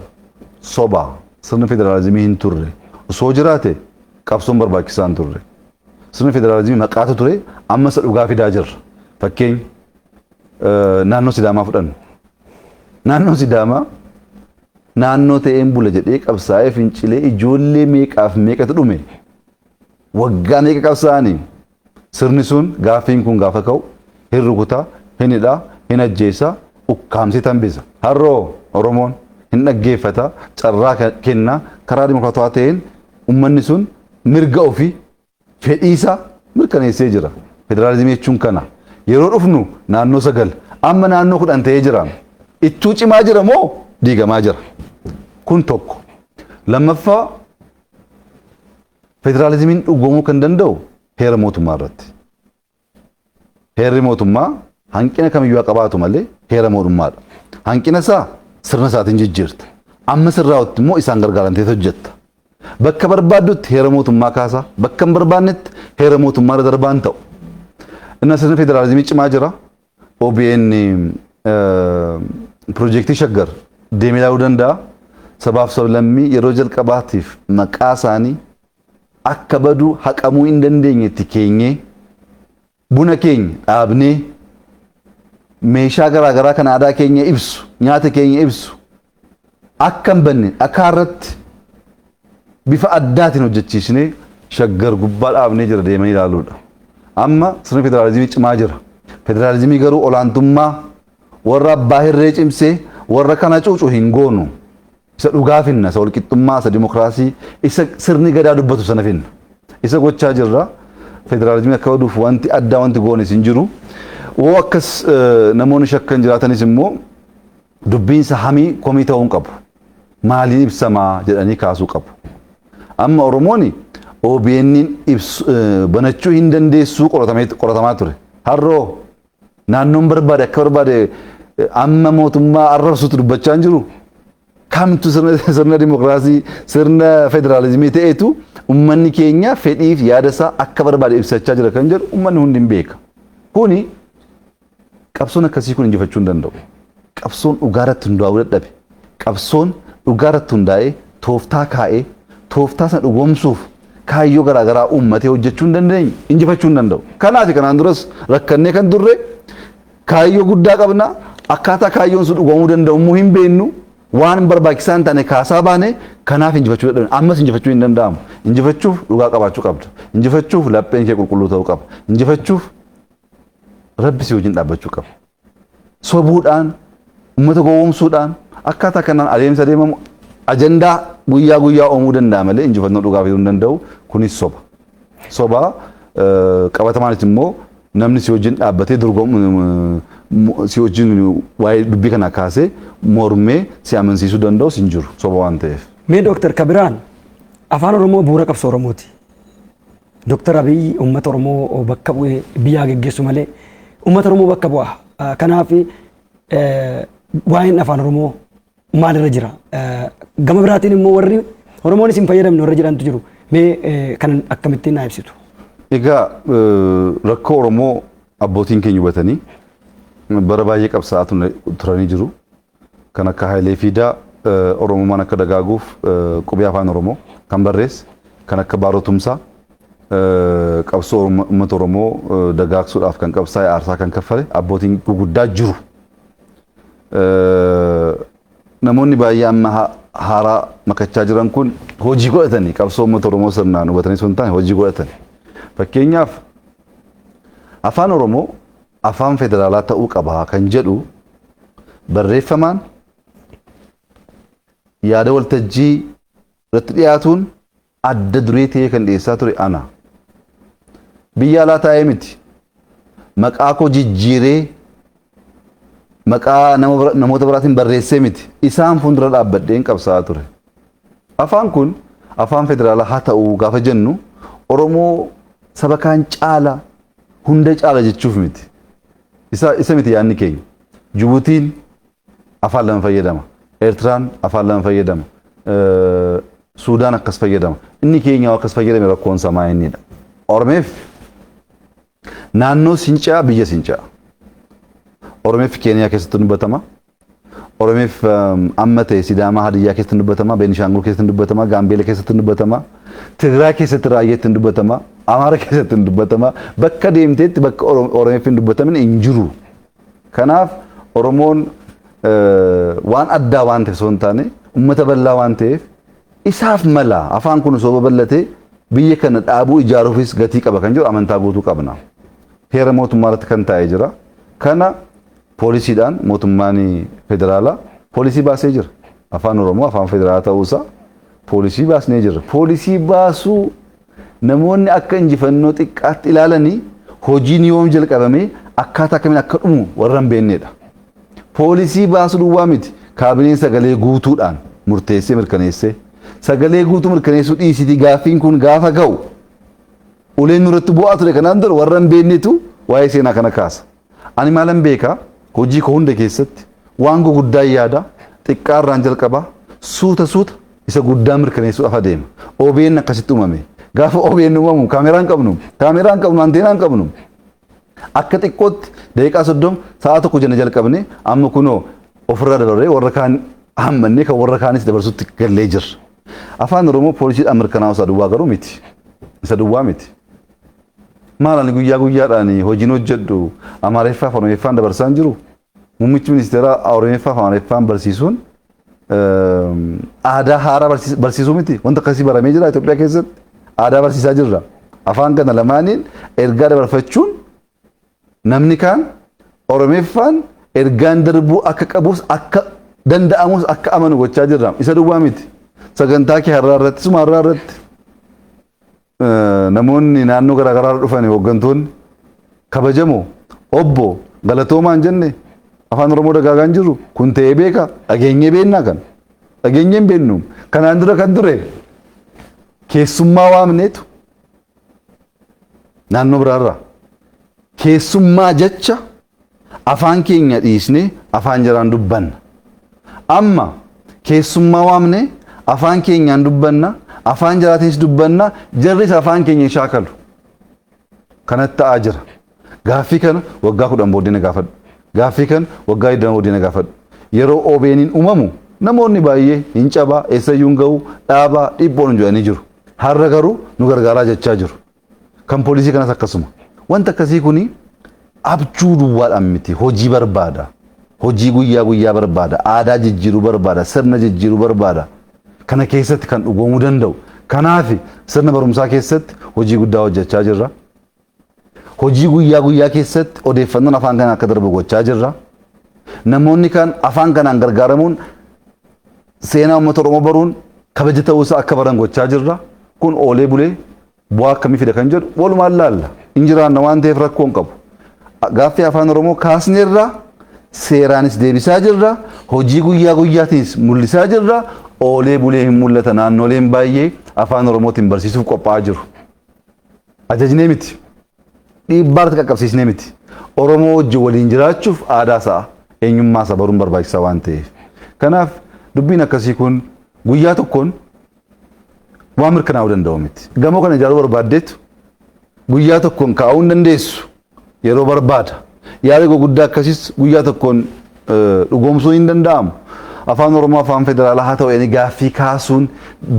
Soba, sirni federaalizimii hin turre. Osoo jiraate qabsoon barbaachisaa hin turre. Sirni federaalizimii maqaatu ture, amma isa dhugaa fidaa jirra. Fakkeenya naannoo Sidaamaa fudhannu. Naannoon Sidaamaa naannoo ta'een bula jedhee qabsaa'ee fincilee ijoollee meeqaaf meeqatu dhume. Waggaa meeqa qabsaa'anii, sirni sun gaaffiin kun gaafa ka'u hin rukutaa, hin hidhaa, hin ajjeesaa, ukkaamsee tambisa. Har'oo Oromoon hin dhaggeeffata, carraa kennaa, karaa dimokiraatawaa ta'een uummanni sun mirga ofii fedhiisaa mirkaneessee jira. Federaalizimii jechuun kana. Yeroo dhufnu naannoo 9, amma naannoo 10 ta'ee jira. Ittuu cimaa jira moo diigamaa jira? Kun tokko. Lammaffaa, federaalizimiin dhugoomuu kan danda'u heera mootummaa irratti. Heerri mootummaa hanqina kamiyyuu haa qabaatu malee heera mootummaadha. Hanqina isaa sirna isaatiin jijjiirta. Amma sirraa'utti immoo isaan gargaaramtee hojjetta. Bakka barbaaddutti heera mootummaa kaasaa, bakka hin barbaannetti heera mootummaa irra darbaan ta'u. Inni sirni federaalizimii cimaa jira. OBN piroojeektii Shaggar deemee ilaaluu danda'a. Sabaaf sablammii yeroo jalqabaatiif maqaa isaanii akka baduu haqamuu hin dandeenyetti keenyee, buna keenya dhaabnee, meeshaa garaagaraa kan aadaa keenya ibsu, nyaata keenya ibsu akka hin banne dhakaa irratti bifa addaatiin hojjechiisnee Shaggar gubbaa dhaabnee jira, deemanii ilaaluudha. Amma sirni federaalizimii cimaa jira. Federaalizimii garuu olaantummaa warra abbaa hirree cimsee warra kana cuucu hin goonu. Isa dhugaa finna, isa walqixxummaa, isa dimokiraasii, isa sirni gadaa dubbatu sana finna. Isa gochaa jirra. Federaalizimii akka baduuf wanti addaa wanti goonis hin jiru. Woo akkas namoonni shakkan jiraatanis immoo dubbiinsa hamii komii ta'uu hin qabu. Maaliin ibsamaa jedhanii kaasuu qabu. Amma Oromoon OBN banachuu hin dandeessuu qoratamaa ture. Har'oo naannoon barbaade akka barbaade amma mootummaa arrabsuutu dubbachaa hin jiru. Kamtu sirna dimokiraasii, sirna federaalizimii ta'etu uummanni keenya fedhiif yaada isaa akka barbaade ibsachaa jira kan jedhu uummanni hundi hin beeka. Kuni qabsoon akkasii kun injifachuu hin danda'u. Qabsoon dhugaarratti hundaa'uu dadhabe. Qabsoon dhugaarratti hundaa'ee tooftaa kaa'ee tooftaa sana dhugoomsuuf kaayyoo garaagaraa uummatee hojjechuu hin dandeenye injifachuu hin danda'u. Kanaaf kanaan duras rakkannee kan turre kaayyoo guddaa qabna, akkaataa kaayyoon sun dhugoomuu danda'u immoo hin beeknu, waan barbaachisaa hin taane kaasaa baane, kanaaf injifachuu dadhabne. Ammas injifachuu hin danda'amu. Injifachuuf dhugaa qabaachuu qabda. Injifachuuf lapheen kee qulqulluu ta'uu qaba. Injifachuuf Rabbi si wajjin dhaabbachuu qaba. Sobuudhaan, uummata gowwoomsuudhaan, akkaataa kanaan adeemsa deemamu ajandaa guyyaa guyyaa uumuu danda'a malee injifannoo dhugaa fiduu hin danda'u. Kunis soba. Soba qabatamaanis immoo namni si wajjin dhaabbatee dorgomu, si wajjin waa'ee dubbii kana kaasee mormee si amansiisuu danda'us hin jiru, soba waan ta'eef. Mee Dooktar Kabiraan, Afaan Oromoo bu'uura qabsoo Oromooti. Dooktar Abiyyi uummata Oromoo bakka bu'ee biyyaa geggeessu malee uummata Oromoo bakka bu'a. Kanaaf waa'een Afaan Oromoo maalirra jira? Gama biraatiin immoo warri Oromoonis hin fayyadamne warra jedhantu jiru. Mee kan akkamittiin naa ibsitu? Egaa rakkoo Oromoo abbootiin keenya hubatanii bara baay'ee qabsaa'aa turanii jiru. Kan akka Hayilee Fiidaa Oromummaan akka dagaaguuf qubee afaan Oromoo kan barreesse, kan akka Baaroo Tumsaa qabsoo uummata Oromoo dagaagsuudhaaf kan qabsaa'e aarsaa kan kaffale abbootiin guguddaa jiru. Namoonni baay'ee amma haaraa makachaa jiran kun hojii godhatanii qabsoo uummata Oromoo sirnaan hubatanii sun taane hojii godhatanii. Fakkeenyaaf afaan Oromoo afaan federaalaa ta'uu qaba kan jedhu barreeffamaan yaada waltajjii irratti dhiyaatuun adda duree ta'ee kan dhiyeessaa ture ana. Biyya alaa taa'ee miti. Maqaa koo jijjiiree maqaa namoota biraatiin barreessee miti. Isaan fuuldura dhaabbadheen qabsaa'aa ture. Afaan kun afaan federaalaa haa ta'u gaafa jennu Oromoo saba kaan caala hunda caala jechuuf miti. Isa miti yaadni keenya. Jibuutiin afaan lama fayyadama. Eertiraan afaan lama fayyadama. Suudaan akkas fayyadama. Inni keenya akkas fayyadame rakkoon samaa innidha. Oromeef naannoo Sincaa biyya Sincaa. Oromeef Keeniyaa keessatti dubbatama. Oromeef amma ta'e Sidaamaa Hadiyyaa keessatti dubbatama. Beenishaangul keessatti dubbatama. Gaambeela keessatti dubbatama. Tigraay keessatti raayyeetti dubbatama. Amaara keessatti dubbatama. Bakka deemteetti bakka Oromeef hin dubbatamin hin jiru. Kanaaf Oromoon waan addaa waan ta'eef osoo hin taane uummata bal'aa waan ta'eef isaaf mala afaan kun osoo babal'atee biyya kana dhaabuu ijaaruufis gatii qaba kan jedhu amantaa guutuu qabna. Heera mootummaa irratti kan taa'ee jira. Kana poolisiidhaan mootummaan federaalaa poolisii baasee jira. Afaan Oromoo afaan federaalaa ta'uusaa poolisii baasnee jirra. Poolisii baasuu namoonni akka injifannoo xiqqaatti ilaalanii hojiin yoom jalqabamee akkaataa akkamiin akka dhumu warra hin beeknedha. Poolisii baasuu duwwaa miti. Kaabineen sagalee guutuudhaan murteessee mirkaneessee sagalee guutuu mirkaneessuu dhiisitii gaaffiin kun gaafa ga'u uleen nurratti bu'aa ture kanaan dura warra hin beeknetu waa'ee seenaa kana kaasa. Ani maalan beekaa hojii koo hunda keessatti waan guguddaa yaada xiqqaarraan jalqabaa suuta suuta isa guddaa mirkaneessuudhaaf adeema. OBN akkasitti uumame. Gaafa OBN uumamu kaameraan qabnu, kaameraan qabnu, anteenaan qabnu. Akka xiqqootti daqiiqaa 30 sa'a tokko jenna jalqabne amma kunoo ofirraa dabarree warra kaan hammannee kan warra kaanis dabarsutti gallee jirra. Afaan Oromoo poolisiidhaan mirkanaa'u isa duwwaa garuu miti. Isa duwwaa miti. Maal ani guyyaa guyyaadhaan hojiin hojjedhu Amaariffaa fi Oromeeffaan dabarsaan jiru. Muummichi ministeeraa Oromeeffaa fi Amaariffaan barsiisuun aadaa haaraa barsiisuu miti. Wanta akkasii baramee jira Itoophiyaa keessatti. Aadaa barsiisaa jirra. Afaan kana lamaaniin ergaa dabarfachuun namni kaan Oromeeffaan ergaan darbuu akka qabus akka danda'amus akka amanu gochaa jirra. Isa duwwaa miti. Sagantaa kee har'aa irratti suma har'aa irratti namoonni naannoo garaagaraa irra dhufan hooggantoonni kabajamoo obbo galatoomaa hin jenne afaan Oromoo dagaagaa hin jiru kun ta'ee beeka dhageenyee beennaa kan dhageenyee hin beennu kanaan dura kan ture keessummaa waamneetu naannoo biraarraa keessummaa jecha afaan keenya dhiisnee afaan jaraan dubbanna. Amma keessummaa waamnee afaan keenyaan dubbanna, afaan jaraatiinis dubbanna, jarris afaan keenya hin shaakalu. Kanatti ta'aa jira. Gaaffii kana waggaa 10 booddee na gaafadhu. Gaaffii kana waggaa 20 booddee na gaafadhu. Yeroo OBN'n uumamu namoonni baay'ee hin cabaa, eessayyuu hin ga'u, dhaabaa, dhiphoon jedhanii jiru. Har'a garuu nu gargaaraa jechaa jiru. Kan poolisii kanas akkasuma. Wanta akkasii kuni abjuu duwwaadhaan miti hojii barbaada. Hojii guyyaa guyyaa barbaada. Aadaa jijjiiruu barbaada. Sirna jijjiiruu barbaada. Kana keessatti kan dhugoomuu danda'u. Kanaaf sirna barumsaa keessatti hojii guddaa hojjechaa jirra. Hojii guyyaa guyyaa keessatti odeeffannoon afaan kanaan akka darbu gochaa jirra. Namoonni kaan afaan kanaan gargaaramuun seenaa uummata Oromoo baruun kabaja ta'uusaa akka baran gochaa jirra. Kun oolee bulee bu'aa akkamii fida kan jedhu walumaan laalla. Hin jiraanna waan ta'eef rakkoo hin qabu. Gaaffii afaan Oromoo kaasneerra seeraanis deebisaa jirra. Hojii guyyaa guyyaatiinis mul'isaa jirra. Oolee bulee hin mul'ata naannoleen baay'ee afaan Oromootiin barsiisuuf qophaa'aa jiru. Ajajnee miti. Dhiibbaa irratti qaqqabsiisnee miti. Oromoo wajjin waliin jiraachuuf aadaa isaa eenyummaa isaa baruun barbaachisaa waan ta'eef. Kanaaf dubbiin akkasii kun guyyaa tokkoon Waan mirkanaa'uu danda'u miti. Gamoo kana ijaaruu barbaaddeetu guyyaa tokkoon kaa'uu hin dandeessu. Yeroo barbaada. Yaada gurguddaa akkasiis guyyaa tokkoon dhugoomsuun hin danda'amu. Afaan Oromoo afaan federaalaa haa ta'u gaaffii kaasuun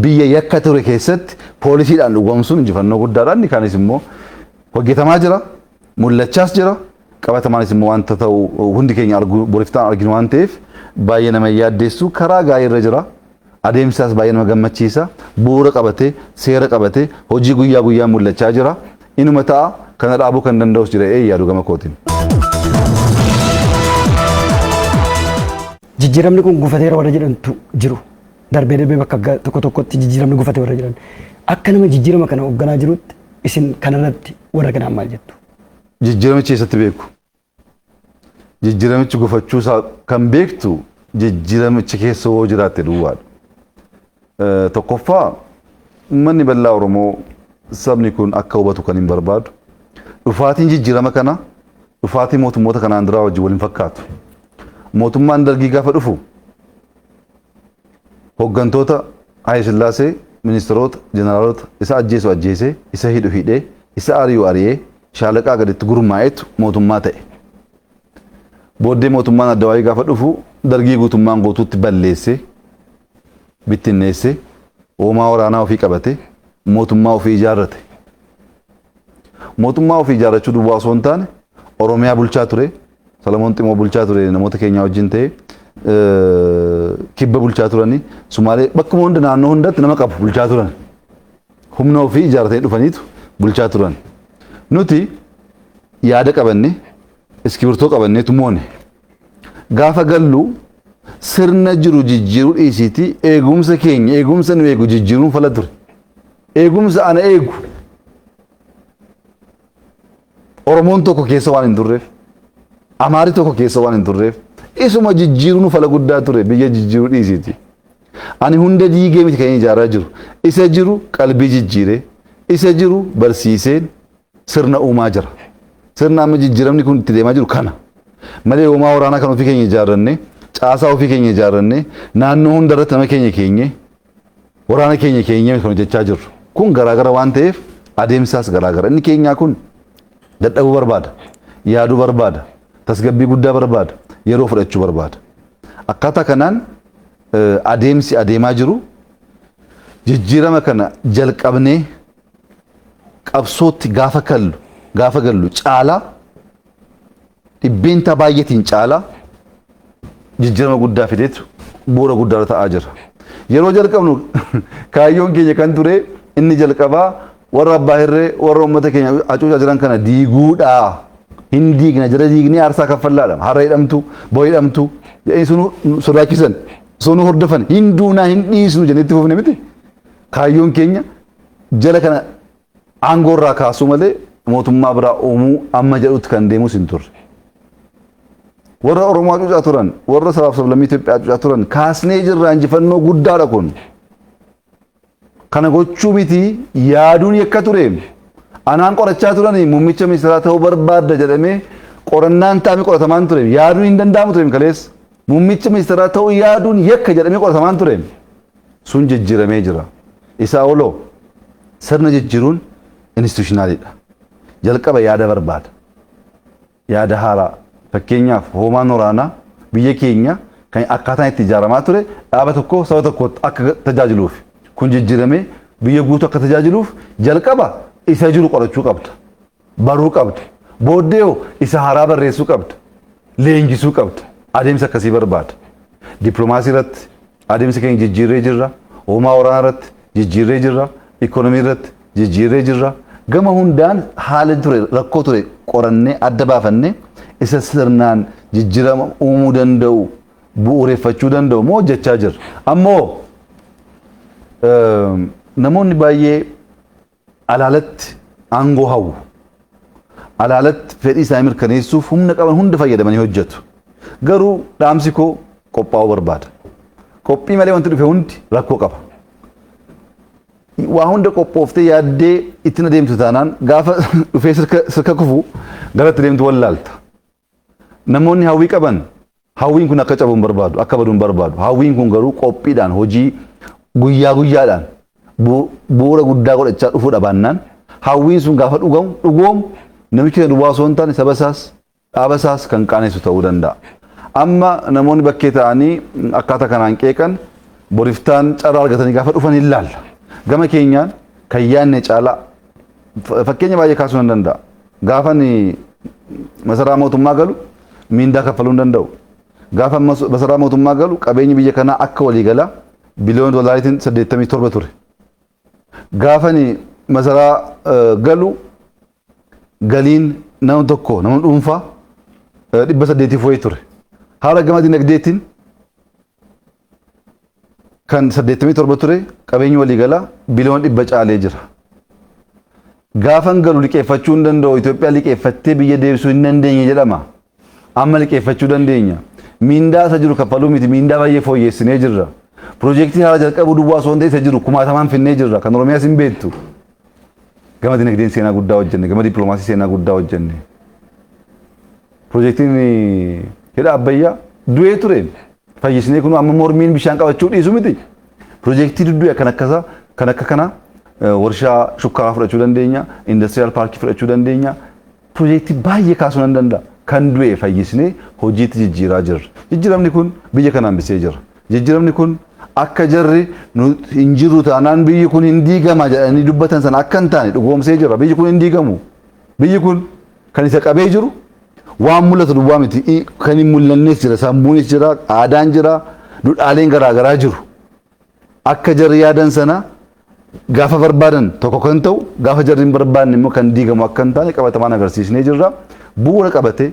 biyya yakka ture keessatti poolisiidhaan dhugoomsuun injifannoo guddaadha. Inni kaanis immoo hojjetamaa jira. Mul'achaas jira. Qabatamaanis immoo wanta ta'u hundi keenya argu boriftaan arginu waan ta'eef baay'ee nama yaaddeessu karaa gaarii irra jira. Adeemsaas baay'ee nama gammachiisa. Bu'uura qabatee, seera qabatee hojii guyyaa guyyaan mul'achaa jira. Inuma ta'a kana dhaabuu kan danda'us jira yaadu gama kootiin. Jijjiiramni kun gufateera warra jedhantu jiru. Darbee darbee bakka tokko tokkotti jijjiiramni gufate warra jedhan. Akka nama jijjiirama kana hoogganaa jirutti isin kanarratti warra kanaan maal jettu? Jijjiiramichi eessatti beeku? Jijjiiramichi gufachuusaa kan beektu jijjiiramichi keessa hoo jiraatte duwwaadha. Tokkoffaa, uummanni bal'aa Oromoo sabni kun akka hubatu kan hin barbaadu. Dhufaatiin jijjiirama kana dhufaatii mootummoota kanaan duraa wajjin wal hin fakkaatu. Mootummaan Dargii gaafa dhufu hooggantoota Haayile Sillaasee, ministeerota, jeneraalota isa ajjeesu ajjeesee, isa hidhu hidhee, isa ari'u ari'ee, shaalaqaa gaditti gurmaa'etu mootummaa ta'e. Booddee mootummaan Addawaayii gaafa dhufu Dargii guutummaan guutuutti balleessee, bittinneessee, hoomaa waraanaa ofii qabate, mootummaa ofii ijaarrate. Mootummaa ofii ijaarrachuu duwwaa osoo hin taane Oromiyaa bulchaa ture, Salamoon Ximoo bulchaa ture namoota keenyaa wajjin ta'e, kibba bulchaa turani, Sumaalee bakkuma hunda naannoo hundatti nama qabu bulchaa turan. Humna ofii ijaarratanii dhufaniitu bulchaa turan. Nuti yaada qabanne, iskibirtoo qabanneetu moone. Gaafa gallu sirna jiru jijjiiruu dhiisiitii eegumsa keenya, eegumsa nu eegu jijjiiruun fala ture. Eegumsa ana eegu Oromoon tokko keessa waan hin turreef, Amaarri tokko keessa waan hin turreef, isuma jijjiiruun fala guddaa ture biyya jijjiiruu dhiisiiti. Ani hunda diigee miti kan ijaaraa jiru. Isa jiru qalbii jijjiiree, isa jiru barsiiseen sirna uumaa jira. Sirna amma jijjiiramni kun itti deemaa jiru kana. Malee hoomaa waraanaa kan ofii keenya ijaarranne, caasaa ofii keenya ijaarranne, naannoo hunda irratti nama keenya keenye, waraana keenya keenyee kan hojjechaa jirru. Kun garaagara waan ta'eef adeemsaas garaagara. Inni keenyaa kun dadhabuu barbaada, yaaduu barbaada, tasgabbii guddaa barbaada, yeroo fudhachuu barbaada. Akkaataa kanaan adeemsi adeemaa jiru jijjiirama kana jalqabnee qabsootti gaafa kallu gaafa gallu caalaa dhibbeentaa baay'eetiin caalaa jijjiirama guddaa fideetu bu'uura guddaa ta'aa jira. Yeroo jalqabnu kaayyoon keenya kan ture inni jalqabaa warra abbaa hirree warra uummata keenya hacuucaa jiran kana diiguudha. Hin diigna jala diignee aarsaa kaffallaadha. Har'a hidhamtu, bo'a hidhamtu jedhanii sunu sodaachisan, sunu hordofan, hin duunaa hin dhiisnu jennee itti fufne miti. Kaayyoon keenya jala kana aangoo irraa kaasuu malee mootummaa biraa uumuu amma jedhutti kan deemus hin turre. Warra Oromoo hacuucaa turan, warra sabaaf sablammii Itoophiyaa hacuucaa turan kaasnee jirra, injifannoo guddaadha kun. Kana gochuu miti yaaduun yakka ture. Anaan qorachaa turanii muummicha ministeeraa ta'uu barbaadda jedhamee qorannaan taa'amee qoratamaan ture. Yaaduun hin danda'amu ture kaleessa. Muummicha ministeeraa ta'uu yaaduun yakka jedhamee qoratamaan ture. Sun jijjiiramee jira. Isaa oloo sirna jijjiiruun institutionaalidha. Jalqaba yaada barbaada. Yaada haaraa. Fakkeenyaaf hoomaan waraanaa biyya keenya kan akkaataan itti ijaaramaa ture dhaaba tokko saba tokkotti akka tajaajiluuf. Kun jijjiiramee biyya guutuu akka tajaajiluuf jalqaba isa jiru qorachuu qabda. Baruu qabda. Booddee hoo isa haaraa barreessuu qabda. Leenjisuu qabda. Adeemsa akkasii barbaada. Dippiloomaasii irratti adeemsa keenya jijjiirree jirra. Hoomaa waraanaa irratti jijjiirree jirra. Ikoonomii irratti jijjiirree jirra. Gama hundaan haala ture rakkoo ture qorannee adda baafannee isa sirnaan jijjiirama uumuu danda'u bu'uureffachuu danda'u moo hojjechaa jirra. Ammoo namoonni baay'ee alaalatti aangoo hawwu. Alaalatti fedhii isaanii mirkaneessuuf humna qaban hunda fayyadamanii hojjetu. Garuu dhaamsi koo qophaa'uu barbaada. Qophii malee wanti dhufe hundi rakkoo qaba. Waa hunda qophooftee yaaddee ittiin adeemtu taanaan gaafa dhufee sirka kufu gara itti deemtu wallaalta. Namoonni hawwii qaban hawwiin kun akka cabu hin barbaadu, akka badu hin barbaadu. Hawwiin kun garuu qophiidhaan hojii guyyaa guyyaadhaan bu'uura guddaa godhachaa dhufuu dhabaannaan hawwiin sun gaafa dhugamu dhugoomu namichi duwwaa osoo hin taane saba isaas dhaaba isaas kan qaanessu ta'uu danda'a. Amma namoonni bakkee ta'anii akkaataa kanaan qeeqan boriftaan carraa argatanii gaafa dhufan hin laalla. Gama keenyaan kan yaadne caalaa fakkeenya baay'ee kaasuu nan danda'a. Gaafa masaraa mootummaa galu miindaa kaffaluu hin danda'u. Gaafa masaraa mootummaa galu qabeenyi biyya kanaa akka waliigalaa biliyoona doolaariitiin 87 ture. Gaafa masaraa galu galiin nama tokko nama dhuunfaa 800 wayii ture. Haala gama dinagdeetiin kan 87 ture qabeenyi waliigalaa biliyoona 100 caalee jira. Gaafan galu liqeeffachuu hin danda'u, Itoophiyaa liqeeffattee biyya deebisuu hin dandeenye jedhama. Amma liqeeffachuu dandeenya. Miindaa isa jiru kaffaluu miti, miindaa baay'ee fooyyessinee jirra. Piroojeektii haala jalqabuu duwwaa osoo hin ta'in isa jiru kumaatamaan finnee jirra. Kan Oromiyaas hin beektu. Gama dinagdeen seenaa guddaa hojjenne, gama dippiloomaasii seenaa guddaa hojjenne. Piroojeektiin hidha Abbayyaa du'ee ture. Fayyisnee kun amma mormiin bishaan qabachuu dhiisu miti. Piroojeektii duddu'e kan akkasaa kan akka kanaa warshaa shukkaaraa fudhachuu dandeenya, indastiriyaal paarkii fudhachuu dandeenya. Piroojeektii baay'ee kaasuu nan danda'a. Kan du'e fayyisnee hojiitti jijjiiraa jirra. Jijjiiramni kun biyya kana hambisee jira. Jijjiiramni kun akka jarri hin jiru taanaan biyyi kun hin diigama jedhanii dubbatan sana akka hin taane dhugoomsee jira. Biyyi kun hin diigamu. Biyyi kun kan isa qabee jiru waan mul'atu duwwaa miti. Kan hin mul'annes jira. Sammuunis jira, aadaan jira, duudhaaleen garaagaraa jiru. Akka jarri yaadan sana gaafa barbaadan tokko kan ta'u, gaafa jarri hin barbaanne immoo kan diigamu akka hin taane qabatamaan agarsiisnee jirra. Bu'uura qabatee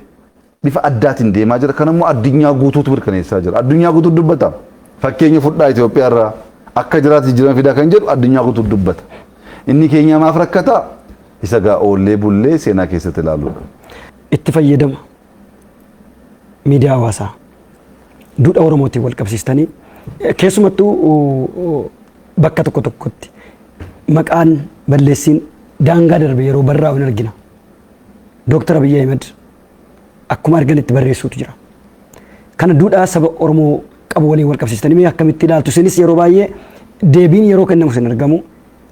bifa addaatiin deemaa jira. Kan immoo addunyaa guutuutu mirkaneessaa jira. Addunyaa guutuutu dubbata. Fakkeenya fudhaa Itoophiyaa irraa akka jiraatu jijjiirama fidaa kan jedhu addunyaa guutuutu dubbata. Inni keenya maaf rakkataa? Isa gaa oollee bullee seenaa keessatti ilaaluudha. Itti fayyadama miidiyaa hawaasaa duudhaa Oromootiin wal qabsiistanii keessumattuu bakka tokko tokkotti maqaan balleessiin daangaa darbe yeroo barraa'u hin argina. Dooktar Abiyyi Ahimad akkuma arganitti barreessuutu jira. Kana duudhaa saba Oromoo qabu waliin wal qabsiistanii mee akkamitti ilaaltu? Isinis yeroo baay'ee deebiin yeroo kennamu isin argamu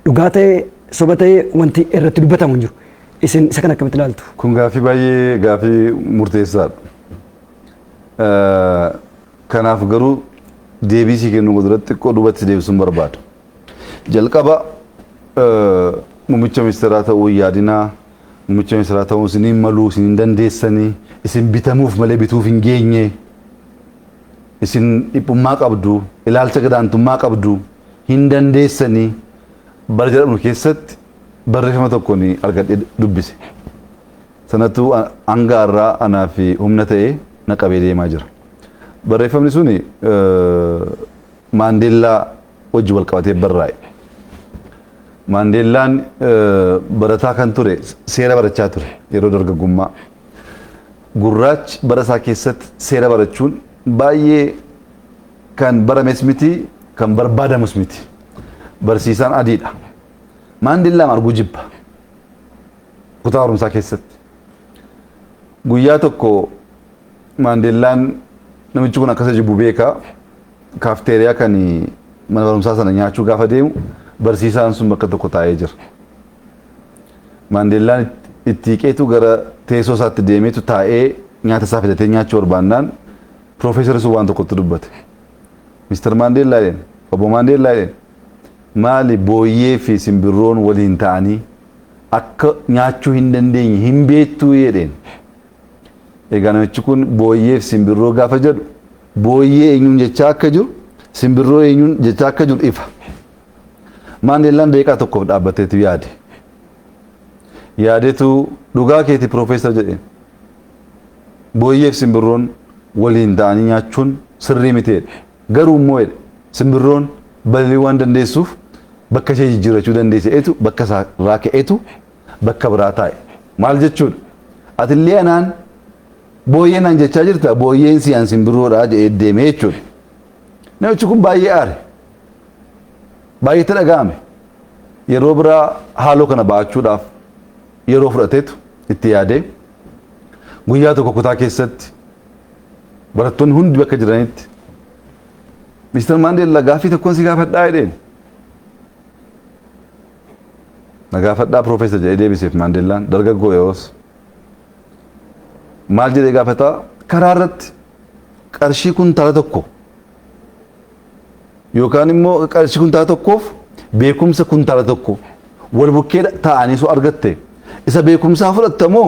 dhugaa ta'ee soba ta'ee wanti irratti dubbatamu hin jiru. Isin isa kana akkamitti ilaaltu? Kun gaaffii baay'ee gaaffii murteessaadha. Kanaaf garuu deebii sii kennuu duratti xiqqoo duubatti deebisuun barbaada. Jalqaba muummicha ministeeraa ta'uu hin yaadinaa, muummicha ministeeraa ta'uun isin hin maluu, isin hin dandeessanii, isin bitamuuf malee bituuf hin geenye, isin dhiphummaa qabdu, ilaalcha gadaantummaa qabdu, hin dandeessanii bara jedhamu keessatti barreeffama tokkoon argadhee dubbise. Sanattuu hanga har'aa anaa fi humna ta'ee na qabee deemaa jira. Barreeffamni suni Maandeellaa wajji wal qabatee barraa'e. Maandeellaan barataa kan ture seera barachaa ture yeroo dargaggummaa. Gurraachi bara isaa keessatti seera barachuun baay'ee kan barames miti kan barbaadamus miti. Barsiisaan adiidha. Maandeellaan arguu jibba. Kutaa barumsaa keessatti. Guyyaa tokko Maandeellaan namichi kun akkasa jibbu beekaa. Kaafteeriyaa kan mana barumsaa sana nyaachuu gaafa deemu barsiisaan sun bakka tokko taa'ee jira. Maandeellaan itti hiiqeetu gara teessoo isaatti deemeetu taa'ee nyaata isaa fidatee nyaachuu barbaannaan piroofeesarri sun waan tokkotti dubbate. Mister Maandeellaa jedheen, obbo Maandeellaa jedheen, maali booyyee fi simbirroon waliin ta'anii akka nyaachuu hin dandeenye hin beektuu jedheen. Egaa namichi kun booyyee fi simbirroo gaafa jedhu booyyee eenyuun jechaa akka jiru simbirroo eenyuun jechaa akka jiru ifa. Maandeellaan daqiiqaa tokkoof dhaabbateetu yaade. Yaadetu dhugaa keeti piroofeesar jedheen. Booyyee fi simbirroon waliin ta'anii nyaachuun sirrii miti jedhe. Garuu immoo jedhe simbirroon balali'uu waan dandeessuuf bakka ishee jijjiirrachuu dandeesse etu bakka isaa irraa ka'etu bakka biraa taa'e. Maal jechuudha? Atillee anaan booyyee naan jechaa jirta booyyeen si an simbirroodha jedhee deemee jechuudha. Namichi kun baay'ee aare. Baay'eetti dhaga'ame. Yeroo biraa haaloo kana ba'achuudhaaf yeroo fudhateetu itti yaadee guyyaa tokko kutaa keessatti barattoonni hundi bakka jiranitti Mister Maandeellaa gaaffii tokkoon si gaafadhaa jedheen. Na gaafadhaa piroofeesar jedhee deebiseef Maandeellaan dargaggoo yeroos. Maal jedhee gaafataa? Karaa irratti qarshii kuntaala tokko yookaan immoo qarshii kuntaala tokkoof beekumsa kuntaala tokko wal bukkee taa'anii soo argatte, isa beekumsaa fudhatta moo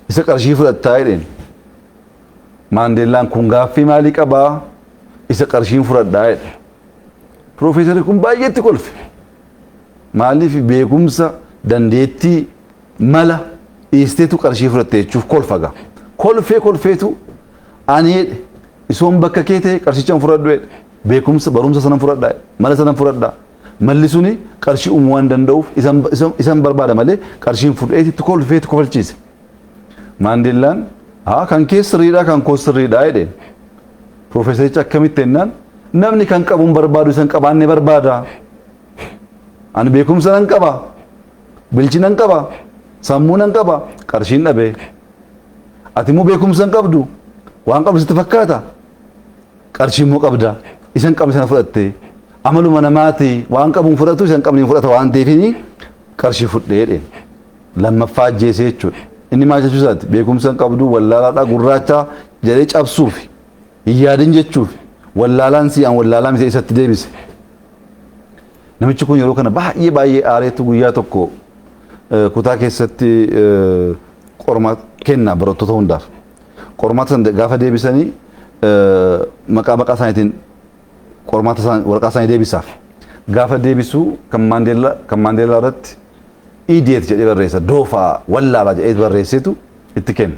isa qarshii fudhattaa jedheen. Maandeellaan kun gaaffii maalii qabaa, isa qarshiin fudhadhaa jedhe. Piroofeesarri kun baay'eetti kolfe. Maaliif? Beekumsa, dandeettii, mala dhiisteetu qarshii fudhatte jechuuf kolfa gaa. Kolfee kolfeetu ani jedhe, isoon bakka kee ta'e qarshichaan fudhadhu jedhe. Beekumsa, barumsa sanan fudhadhaa, mala sanan fudhadhaa. Malli suni qarshii uumuu waan danda'uuf isan barbaada malee qarshiin fudheetitti kolfeetu kofalchiise. Maandeellaan haa kan kee sirriidhaa, kan koo sirriidhaa jedheen. Piroofeesarichi akkamitti jennaan, namni kan qabuun barbaadu isan qabaanne barbaada. Ani beekumsa nan qaba. Bilchina nan qaba. Sammuu nan qaba. Qarshiin dhabee. Ati immoo beekumsa hin qabdu. Waan qabdu sitti fakkaata. Qarshii immoo qabda. Isan qabne sana fudhatte. Amaluma namaati, waan qabuun fudhatu, isan qabne fudhata waan ta'eef qarshii fudhee jedheen. Lammaffaa ajjeesee jechuudha. Inni maal jechuu isaati? Beekumsa hin qabdu, wallaalaadhaa, gurraacha jedhee cabsuuf, hin yaadin jechuuf, wallaalaan si an wallaalaa miti isatti deebise. Namichi kun yeroo kana baay'ee baay'ee aareetu guyyaa tokko kutaa keessatti qormaata kenna barattoota hundaaf. Qormaata sana gaafa deebisanii maqaa maqaa isaaniitiin qormaata isaanii, waraqaa isaanii deebisaaf. Gaafa deebisuu kan Maandeellaa irratti "idiot" jedhee barreessa, doofaa, wallaalaa jedhee barreesseetu itti kenna.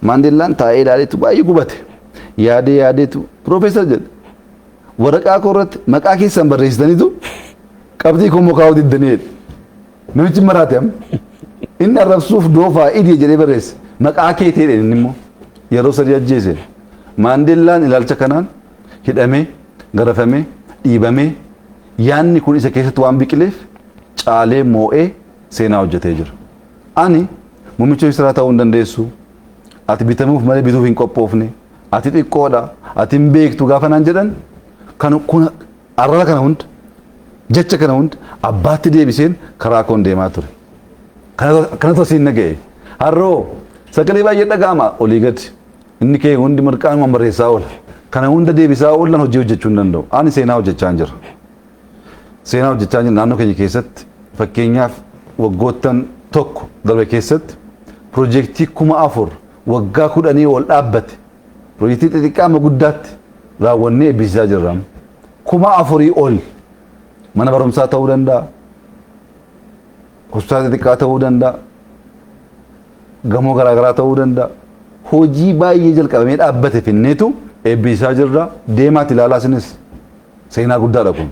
Maandeellaan taa'ee ilaaleetu baay'ee gubate. Yaadee yaadeetu, "Piroofeesar," jedhe, "waraqaa koo irratti maqaa keessan barreessitaniitu qabxii koo mukaa'uu diddanii," jedhe. Namichi maraate amma. Inni arrabsuuf doofaa, idiot jedhee barreesse. Maqaa kee ta'e inni immoo yeroo sadii ajjeese. Maandeellaan ilaalcha kanaan hidhamee, garafamee, dhiibamee, yaanni kun isa keessatti waan biqileef caalee moo'ee seenaa hojjetee jira. Ani muummicha ministeeraa ta'uu hin dandeessu. Ati bitamuuf malee bituuf hin qophoofne. Ati xiqqoodha. Ati hin beektu gaafa naan jedhan, kan kun arraba kana hunda, jecha kana hunda abbaatti deebiseen karaa koon deemaa ture. Kanatu asiin na ga'e. Harroo sagalee baay'ee dhaga'ama olii gadi. Inni kee hundi mirqaanuma barreessaa oola. Kana hunda deebisaa oolan hojii hojjechuu hin danda'u. Ani seenaa hojjechaa jira. Seenaa hojjechaa jira naannoo keenya keessatti. Fakkeenyaaf, waggoottan tokko darbe keessatti piroojeektii 4000 waggaa 10 ol dhaabbate, piroojeektii xixiqqaa amma guddaatti raawwannee eebbisiisaa jirra. 4000 ol mana barumsaa ta'uu danda'a. Hospitaala xixiqqaa ta'uu danda'a. Gamoo garaagaraa ta'uu danda'a. Hojii baay'ee jalqabamee dhaabbate finneetu eebbisiisaa jirra. Deemaati ilaalaa isinis, seenaa guddaadha kun.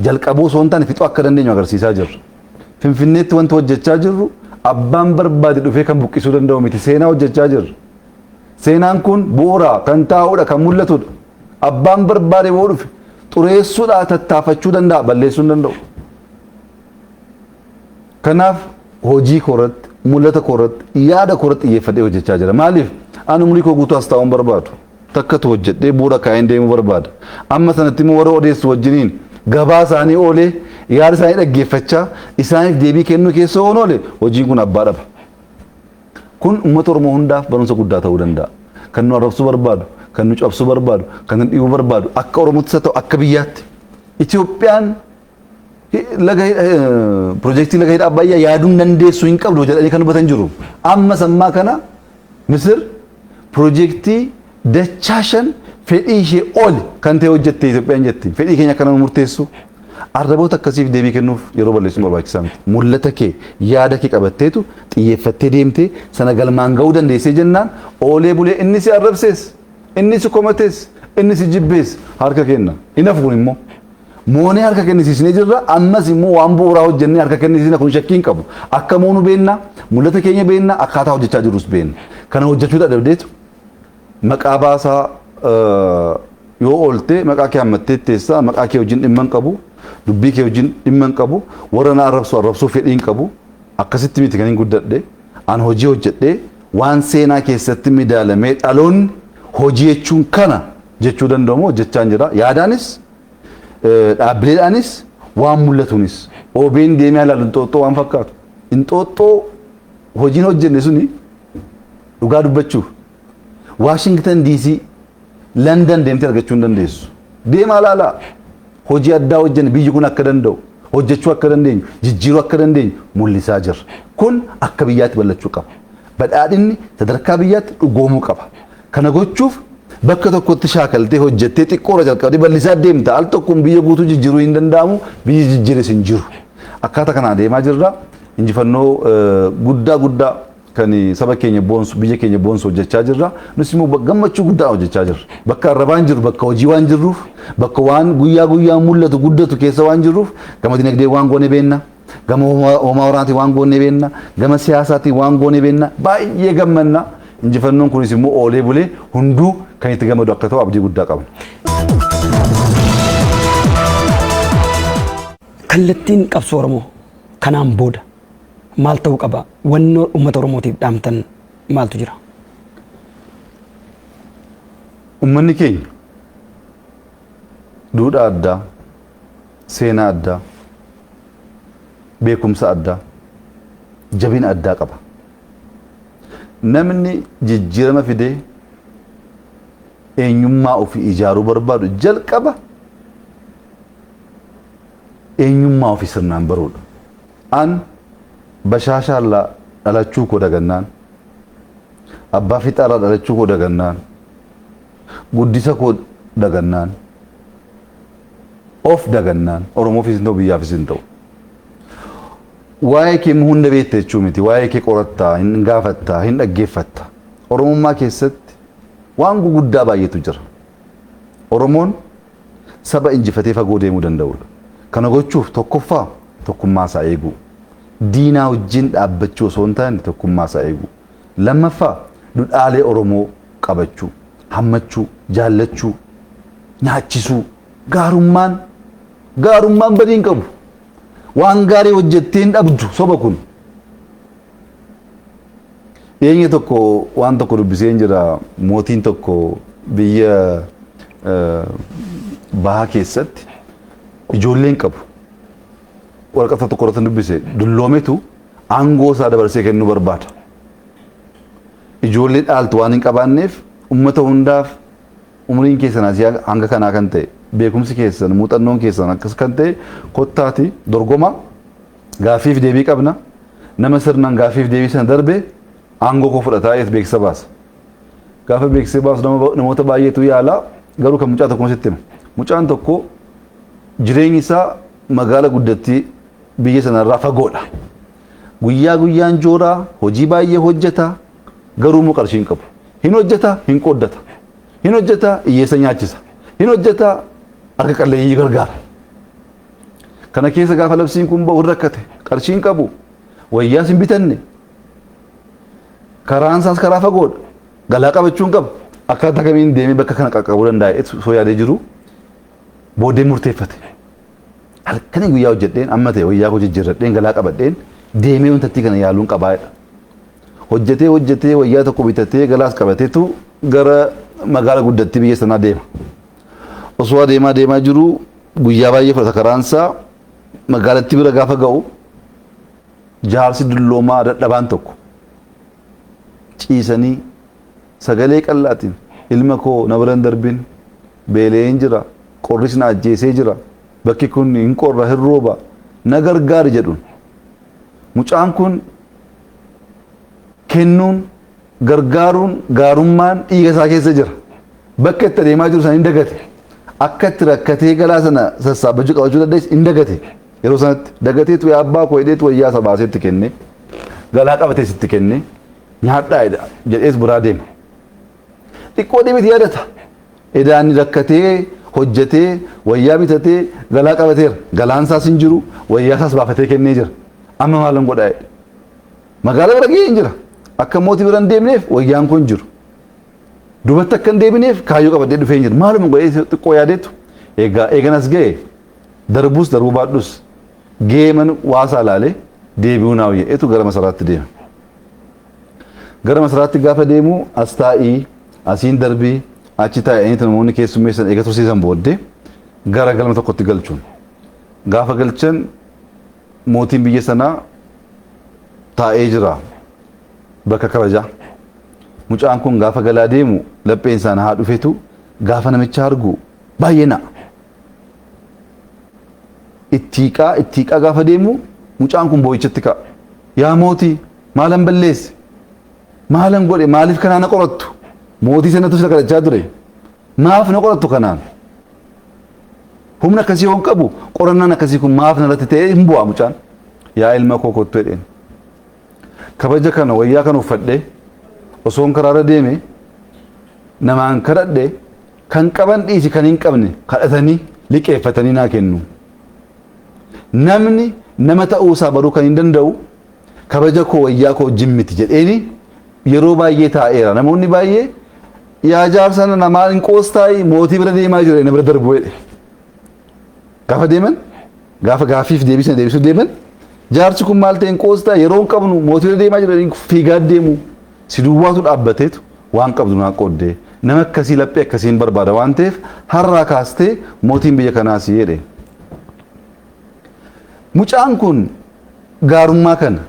Jalqabuu osoo hin taane fixuu akka dandeenyu agarsiisaa jirra. Finfinneetti wanti hojjechaa jirru abbaan barbaade dhufee kan buqqisuu danda'u miti. Seenaa hojjechaa jirra. Seenaan kun bu'uura kan taa'uudha, kan mul'atudha. Abbaan barbaade yoo dhufe xureessuudhaa tattaafachuu danda'a, balleessuu hin danda'u. Kanaaf hojii koo irratti, mul'ata koo irratti, yaada koo irratti xiyyeeffadhee hojjechaa jira. Maaliif? Ani umurii koo guutuu as taa'uun barbaadu. Takkatu hojjedhee bu'uura kaa'een deemuu barbaada. Amma sanatti immoo warra odeessu wajjiniin gabaa isaanii oolee, yaada isaanii dhaggeeffachaa, isaaniif deebii kennuu keessa oon oole, hojiin kun abbaa dhaba. Kun uummata Oromoo hundaaf barumsa guddaa ta'uu danda'a. Kan nu arrabsuu barbaadu, kan nu cabsuu barbaadu, kan nu dhiibuu barbaadu, akka Oromootti haa ta'u akka biyyaatti. Itoophiyaan laga piroojeektii laga hidha Abbayyaa yaaduun dandeessu hin qabdu jedhanii kan dubbatan jiru. Amma sammaa kana Misir piroojeektii dachaa shan fedhii ishee ol kan ta'e hojjette Itoophiyaan jetti. Fedhii keenya akkana murteessu. Arraboota akkasiif deebii kennuuf yeroo balleessuun barbaachisaa miti. Mul'ata kee, yaada kee qabatteetu xiyyeeffattee deemtee sana galmaan ga'uu dandeessee jennaan, oolee bulee inni si arrabsees, inni si komatees, inni si jibbees harka kenna. Hin hafu kun immoo. Moonee harka kennisiisnee jirra. Ammas immoo waan bu'uuraa hojjennee harka kennisiisna, kun shakkii hin qabu. Akka moonu beenna, mul'ata keenya beenna, akkaataa hojjechaa jirrus beenna. Kana hojjechuu dadhabdeetu maqaa baasaa yoo oolte, maqaa kee hammattee teessaa, maqaa kee wajjin dhimma hin qabu, dubbii kee wajjin dhimma hin qabu, warra na arrabsu arrabsuu fedhii hin qabu. Akkasitti miti kan hin guddadhe. An hojii hojjedhee waan seenaa keessatti midaalamee dhaloonni hojii jechuun kana jechuu danda'amu hojjechaa jira. Yaadaanis, dhaabbileedhaanis, waan mul'atuunis. OBN deemee ilaalu Inxooxxoo waan fakkaatu. Inxooxxoo hojiin hojjenne suni dhugaa dubbachuuf Waashingtan DC, London deemtee argachuu hin dandeessu. Deemaa ilaalaa. Hojii addaa hojjenne biyyi kun akka danda'u, hojjechuu akka dandeenyu, jijjiiruu akka dandeenyu mul'isaa jirra. Kun akka biyyaatti bal'achuu qaba. Badhaadhinni sadarkaa biyyaatti dhugoomuu qaba. Kana gochuuf bakka tokkotti shaakaltee hojjettee xiqqoorra jalqabdee bal'isaa deemta. Al tokkoon biyya guutuu jijjiiruu hin danda'amu, biyyi jijjiires hin jiru. Akkaataa kanaan deemaa jirra. Injifannoo guddaa guddaa kan saba keenya boonsu, biyya keenya boonsu hojjechaa jirra. Nus immoo gammachuu guddaa hojjechaa jirra. Bakka arrabaa hin jirru, bakka hojii waan jirruuf, bakka waan guyyaa guyyaan mul'atu guddatu keessa waan jirruuf, gama dinagdee waan goone beenna, gama homaa waraanaatiin waan goone beenna, gama siyaasaatiin waan goone beenna, baay'ee gammanna. Injifannoon kunis immoo oolee bulee hunduu kan itti gammadu akka ta'u abdii guddaa qabna. Kallattiin qabsoo Oromoo kanaan booda maal ta'uu qaba? Wannoo uummata Oromootiif dhaamtan maaltu jira? Uummanni keenya duudhaa addaa, seenaa addaa, beekumsa addaa, jabina addaa qaba. Namni jijjiirama fidee eenyummaa ofii ijaaruu barbaadu jalqaba eenyummaa ofii sirnaan baruudha. An Bashaashaarraa dhalachuu koo dagannaan, Abbaa Fiixaarraa dhalachuu koo dagannaan, guddisa koo dagannaan, of dagannaan Oromoofis hin ta'u, biyyaafis hin ta'u. Waa'ee kee immoo hunda beekta jechuu miti. Waa'ee kee qorattaa, hin gaafattaa, hin dhaggeeffatta. Oromummaa keessatti waan guguddaa baay'eetu jira. Oromoon saba injifatee fagoo deemuu danda'udha. Kana gochuuf tokkoffaa tokkummaa isaa eeguu. Diinaa wajjin dhaabbachuu osoo hin taane tokkummaa isaa eeguu. Lammaffaa dudhaalee Oromoo qabachuu, hammachuu, jaallachuu, nyaachisuu, gaarummaan gaarummaan badii hin qabu. Waan gaarii hojjettee hin dhabdu soba kun. Dhiyeenya tokko waan tokko dubbiseen jira. Mootiin tokko biyya bahaa keessatti ijoolleen qabu. Waraqata tokko irratti dubbise, dulloometu aangoo isaa dabarsee kennuu barbaada. Ijoollee dhaaltu waan hin qabaanneef uummata hundaaf umriin keessan asii hanga kanaa kan ta'e, beekumsi keessan, muuxannoon keessan akkas kan ta'e, kottaati dorgoma, gaaffiif deebii qabna, nama sirnaan gaaffiif deebii sana darbe aangoo koo fudhataa jedheet beeksisa baasa. Gaafa beeksisa baasu namoota baay'eetu yaala, garuu kan mucaa tokko sitti hima. Mucaan tokko jireenyi isaa magaala guddattii biyya sanarraa fagoodha. Guyyaa guyyaan jooraa, hojii baay'ee hojjeta, garuu immoo qarshii hin qabu. Hin hojjeta, hin qooddata. Hin hojjeta, hiyyeessa nyaachisa. Hin hojjeta, harka qalleeyyii gargaara. Kana keessa gaafa labsiin kun bahu rakkate, qarshii hin qabu, wayyaas hin bitanne. Karaan isaas karaa fagoodha. Galaa qabachuu hin qabu. Akkaataa kamiin deemee bakka kana qaqqabuu danda'a osoo yaadee jiru booddee murteeffate. Halkanii guyyaa hojjedheen amma ta'e wayyaa koo jijjiirradheen galaa qabadheen deemee wantattii kana yaaluun qabaa jedha. Hojjetee hojjetee wayyaa tokko bitatee galaas qabateetu gara magaala guddattii biyya sanaa deema. Osoo adeemaa deemaa jiru guyyaa baay'ee fudhata karaan isaa, magaalattii bira gaafa ga'u jaarsi dulloomaa dadhabaan tokko ciisanii sagalee qal'aatiin, "Ilma koo, na bira hin darbin, beela'een jira, qorris na ajjeesee jira, bakki kun hin qorra, hin rooba, na gargaari" jedhuun. Mucaan kun kennuun, gargaaruun, gaarummaan dhiiga isaa keessa jira. Bakka itti adeemaa jiru sana hin dagate. Akka itti rakkatee galaa sana sassaabbachuu qabachuu dandeessu hin dagate. Yeroo sanatti dagateetu "Yaa abbaa koo" jedheetu wayyaa isa baasee itti kenne. Galaa qabatees itti kenne. "Nyaadhaa" jedhees biraa deema. Xiqqoo deemeeti yaadata. Edaan rakkatee hojjetee wayyaa bitatee galaa qabateera. Galaan isaas hin jiru, wayyaa isaas baafatee kennee jira. Amma maalan godhaa jedhe. Magaalaa bira gahee hin jira. Akka mootii bira hin deemneef wayyaan kun jiru. Duubatti akka hin deebineef kaayyoo qabadhee dhufee hin jiru. Maaluma godhee xiqqoo yaadeetu egaa eeganas ga'e, darbus darbuu baadhus geeman waasaa ilaalee deebi'uu naa jedheetu gara masaraatti deema. Gara masaraatti gaafa deemu as taa'ii, asiin darbii, achi taa'anii namoonni keessummeessan eega tursiisan booddee gara galma tokkotti galchuun. Gaafa galchan Mootiin biyya sanaa taa'ee jira bakka kabajaa. Mucaan kun gaafa galaa deemu lapheen isaa haa dhufetu gaafa namicha argu baay'ee na'a. Ittiiqaa ittiiqaa gaafa deemu mucaan kun boo'ichatti ka'a. Yaa mootii, maalan balleesse? Maalan godhe? Maaliif kanaa na qorattu? Mootii sanatu sila kadhachaa ture. Maaf na qorattu kanaan? Humna akkasii yoon qabu, qorannaan akkasii kun maaf narratti ta'ee hin bu'aa mucaan? Yaa ilma koo, kottu jedheen. Kabaja kana, wayyaa kana uffadhee osoon karaarra deeme, namaan kadhadhe, kan qaban dhiisi, kan hin qabne kadhatanii liqeeffatanii naa kennu. Namni nama ta'uu isaa baruu kan hin danda'u kabaja koo, wayyaa koo wajjin miti jedheeni yeroo baay'ee taa'eera. Namoonni baay'ee, "Yaa jaarsa namaa, hin qoostaayi, mootii bira deemaa jira," inni bira darbu jedhe. Gaafa deeman, gaafa gaaffiif deebisna deebisuu deeman, "Jaarsi kun maal ta'e, hin qoostaa? Yeroo hin qabnu, mootii bira deemaa jira," fiigaa deemu. Si duwwaatu dhaabbateetu waan qabdu naa qooddee, nama akkasii, laphee akkasiin barbaada waan ta'eef, har'aa kaastee mootiin biyya kanaa si jedhe. Mucaan kun gaarummaa kana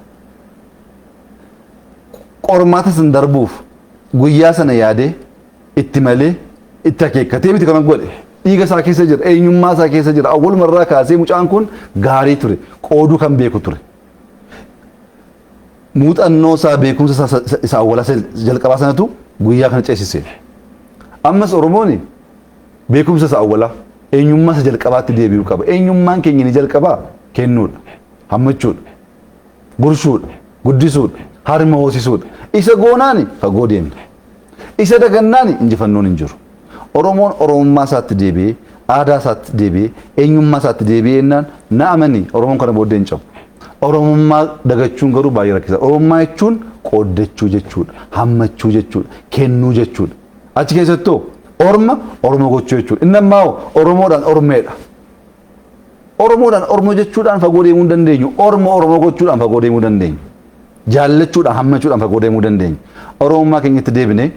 qormaata san darbuuf guyyaa sana yaadee itti malee itti akeekkatee miti kan godhe. Dhiiga isaa keessa jira, eenyummaa isaa keessa jira. Awwalumarraa kaasee mucaan kun gaarii ture, qooduu kan beeku ture. Muuxannoo isaa, beekumsa isaa isa awwalaa jalqabaa sanatu guyyaa kana ceesise. Ammas Oromoon beekumsa isa awwalaa, eenyummaa isa jalqabaatti deebi'uu qaba. Eenyummaan keenya ni jalqabaa kennuudha, hammachuudha, gurshuudha, guddisuudha, harma hoosisuudha. Isa goonaani fagoo deemna. Isa dagannaani injifannoon hin jiru. Oromoon Oromummaa isaatti deebi'ee, aadaa isaatti deebi'ee, eenyummaa isaatti deebi'ee jennaan, na amani, Oromoon kana booddee hin cabu. Oromummaa dagachuun garuu baay'ee rakkisaadha. Oromummaa jechuun qooddachuu jechuudha, hammachuu jechuudha, kennuu jechuudha. Achi keessattuu orma Oromoo gochuu jechuudha. Inni ammaa Oromoodhaan ormeedha. Oromoodhaan Oromoo jechuudhaan fagoo deemuu hin dandeenyu. Orma Oromoo gochuudhaan fagoo deemuu dandeenya. Jaallachuudhaan, hammachuudhaan fagoo deemuu dandeenya. Oromummaa keenyatti deebinee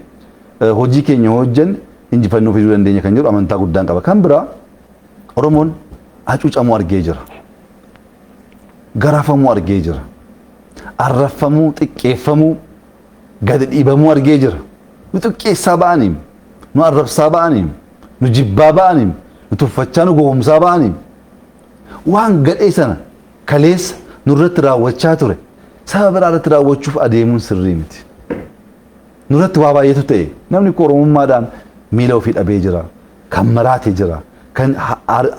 hojii keenya hojjanne injifannoo fiduu dandeenya kan jedhu amantaa guddaan qaba. Kan biraa, Oromoon hacuucamuu argee jira. Garafamuu argee jira. Arrafamuu, xiqqeeffamuu, gadi dhiibamuu argee jira. Nu xiqqeessaa ba'aniim, nu arrabsaa ba'aniim, nu jibbaa ba'aniim, nu tuffachaa, nu gowwomsaa ba'aniim. Waan gadhee sana kaleessa nurratti raawwachaa ture saba biraa irratti raawwachuuf adeemuun sirrii miti. Nurratti waa baay'eetu ta'e. Namni kun Oromummaadhaan miila ofii dhabee jira. Kan maraate jira. Kan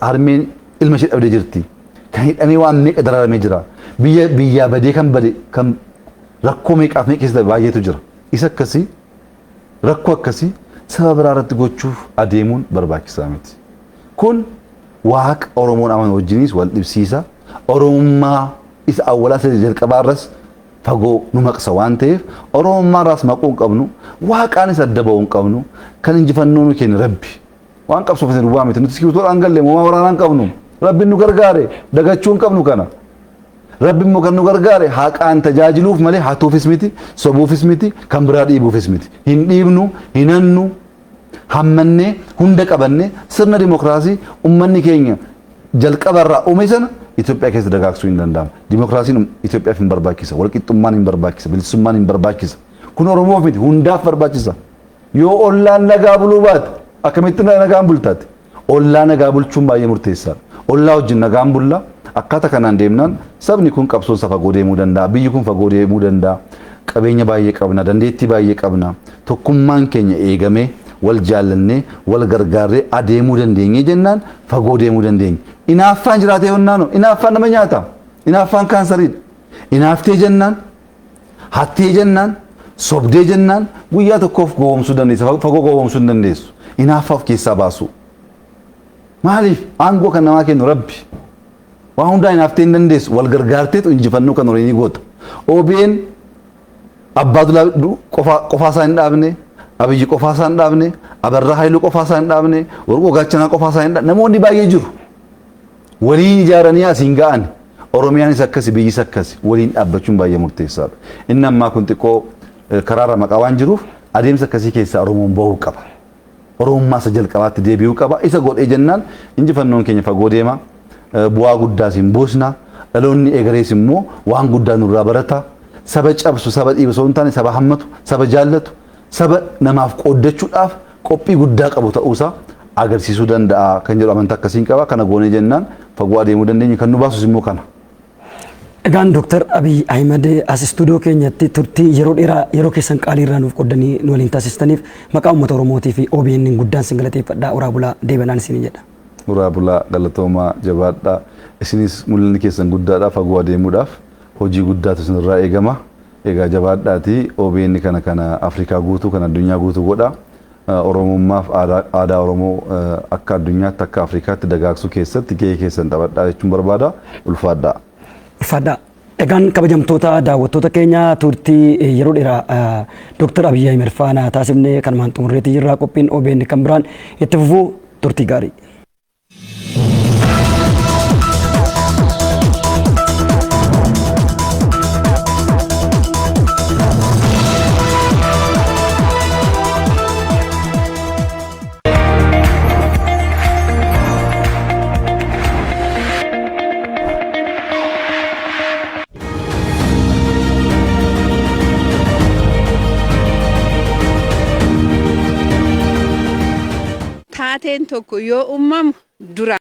harmeen ilma ishee dhabdee jirti. Kan hidhamee waan meeqa dararamee jira. Biyya biyyaa badee kan bade, kan rakkoo meeqaaf meeqa keessa baay'eetu jira. Isa akkasii, rakkoo akkasii saba biraa irratti gochuuf adeemuun barbaachisaa miti. Kun Waaqa Oromoon amanu wajjiniis wal dhibsiisa. Oromummaa isa awwalaa, isa jalqabaa irras fagoo nu maqsa waan ta'eef, Oromummaa irraas maquu hin qabnu, Waaqaanis adda ba'uu hin qabnu. Kan injifannoo nu kenne Rabbi. Waan qabsoofne duwwaa miti. Nuti sikiirtoodhaan galle, moomaa waraanaa hin qabnu. Rabbi nu gargaare, dagachuu hin qabnu kana. Rabbi immoo kan nu gargaare haqaan tajaajiluuf malee hatuufis miti, sobuufis miti, kan biraa dhiibuufis miti. Hin dhiibnu, hin hannu, hammannee hunda qabannee sirna dimokiraasii ummanni keenya jalqabarraa uume sana Itoophiyaa keessa dagaagsuu hin danda'ama. Dimokiraasiin Itoophiyaaf hin barbaachisa, walqixxummaan hin barbaachisa, bilisummaan hin barbaachisa. Kun Oromoof miti, hundaaf barbaachisa. Yoo ollaan nagaa buluu baate, akkamitti nagaan bultaate? Ollaa nagaa bulchuun baay'ee murteessaadha. Ollaa wajjin nagaan bulla. Akkaataa kanaan deemnaan sabni kun qabsoon isaa fagoo deemuu danda'a. Biyyi kun fagoo deemuu danda'a. Qabeenya baay'ee qabna, dandeettii baay'ee qabna. Tokkummaan keenya eegamee, wal jaallannee, wal gargaarree adeemuu dandeenyee jennaan fagoo deemuu dandeenya. Inaaffaan jiraatee honnaano, inaaffaan nama nyaata. Inaaffaan kaansariidha. Inaaftee jennaan, hattee jennaan, sobdee jennaan, guyyaa tokkoof gowwoomsuu dandeessa, fagoo gowwoomsuu hin dandeessu. Inaaffaa of keessaa baasu. Maaliif? Aangoo kan namaa kennu Rabbi. Waan hundaa inaaftee hin dandeessu. Wal gargaarteetu injifannoo kan horii ni goota. OBN Abbaa Dulaa qofaa isaa hin dhaabne, Abiyyi qofaa isaa hin dhaabne, Abarraa Haayiluu qofaa isaa hin dhaabne, Warquu Gaachanaa qofaa isaa hin dhaabne. Namoonni baay'ee jiru. Waliin ijaaranii asiin ga'an. Oromiyaanis akkasi, biyyis akkasi. Waliin dhaabbachuun baay'ee murteessaadha. Inni ammaa kun xiqqoo karaarra maqaa waan jiruuf, adeemsa akkasii keessaa Oromoon bahuu qaba. Oromummaa isa jalqabaatti deebi'uu qaba. Isa godhee jennaan injifannoon keenya fagoo deema. Bu'aa guddaas hin buusna. Dhaloonni egerees immoo waan guddaa nurraa barata. Saba cabsu, saba dhiibu osoo hin taane saba hammatu, saba jaallatu, saba namaaf qooddachuudhaaf qophii guddaa qabu ta'uusaa agarsiisuu danda'a kan jedhu amantaa akkasiin qaba. Kana goonee jennaan fagoo adeemuu dandeenya. Kan nu baasus immoo kana. Egaan Dooktar Abiy Ahimad as istuudiyoo keenyatti turtii yeroo dheeraa yeroo keessan qaalii irraa nuuf qoddanii nu waliin taasistaniif maqaa uummata Oromootii fi OBN guddaan sin galateeffadha. Horaa bulaa deebanaan isiniin jedha. Horaa bulaa, galatoomaa, jabaadhaa. Isinis mul'anni keessan guddaadha, fagoo adeemuudhaaf hojii guddaatu isinirraa eegama. Egaa jabaadhaatii OBN kana kana Afrikaa guutuu kan addunyaa guutuu godha. Oromummaaf aadaa Oromoo akka addunyaatti akka Afrikaatti dagaagsuu keessatti gahee keessan taphadhaa jechuun barbaada. Ulfaadhaa. Ulfaadhaa. Egaan kabajamtoota daawwattoota keenya turtii yeroo dheeraa Dooktar Abiy Ahimad faana taasifne kanumaan xumurreetii jirra. Qophiin OBN kan biraan itti fufuu turtii gaarii. Taateen tokko yoo uumamu dura.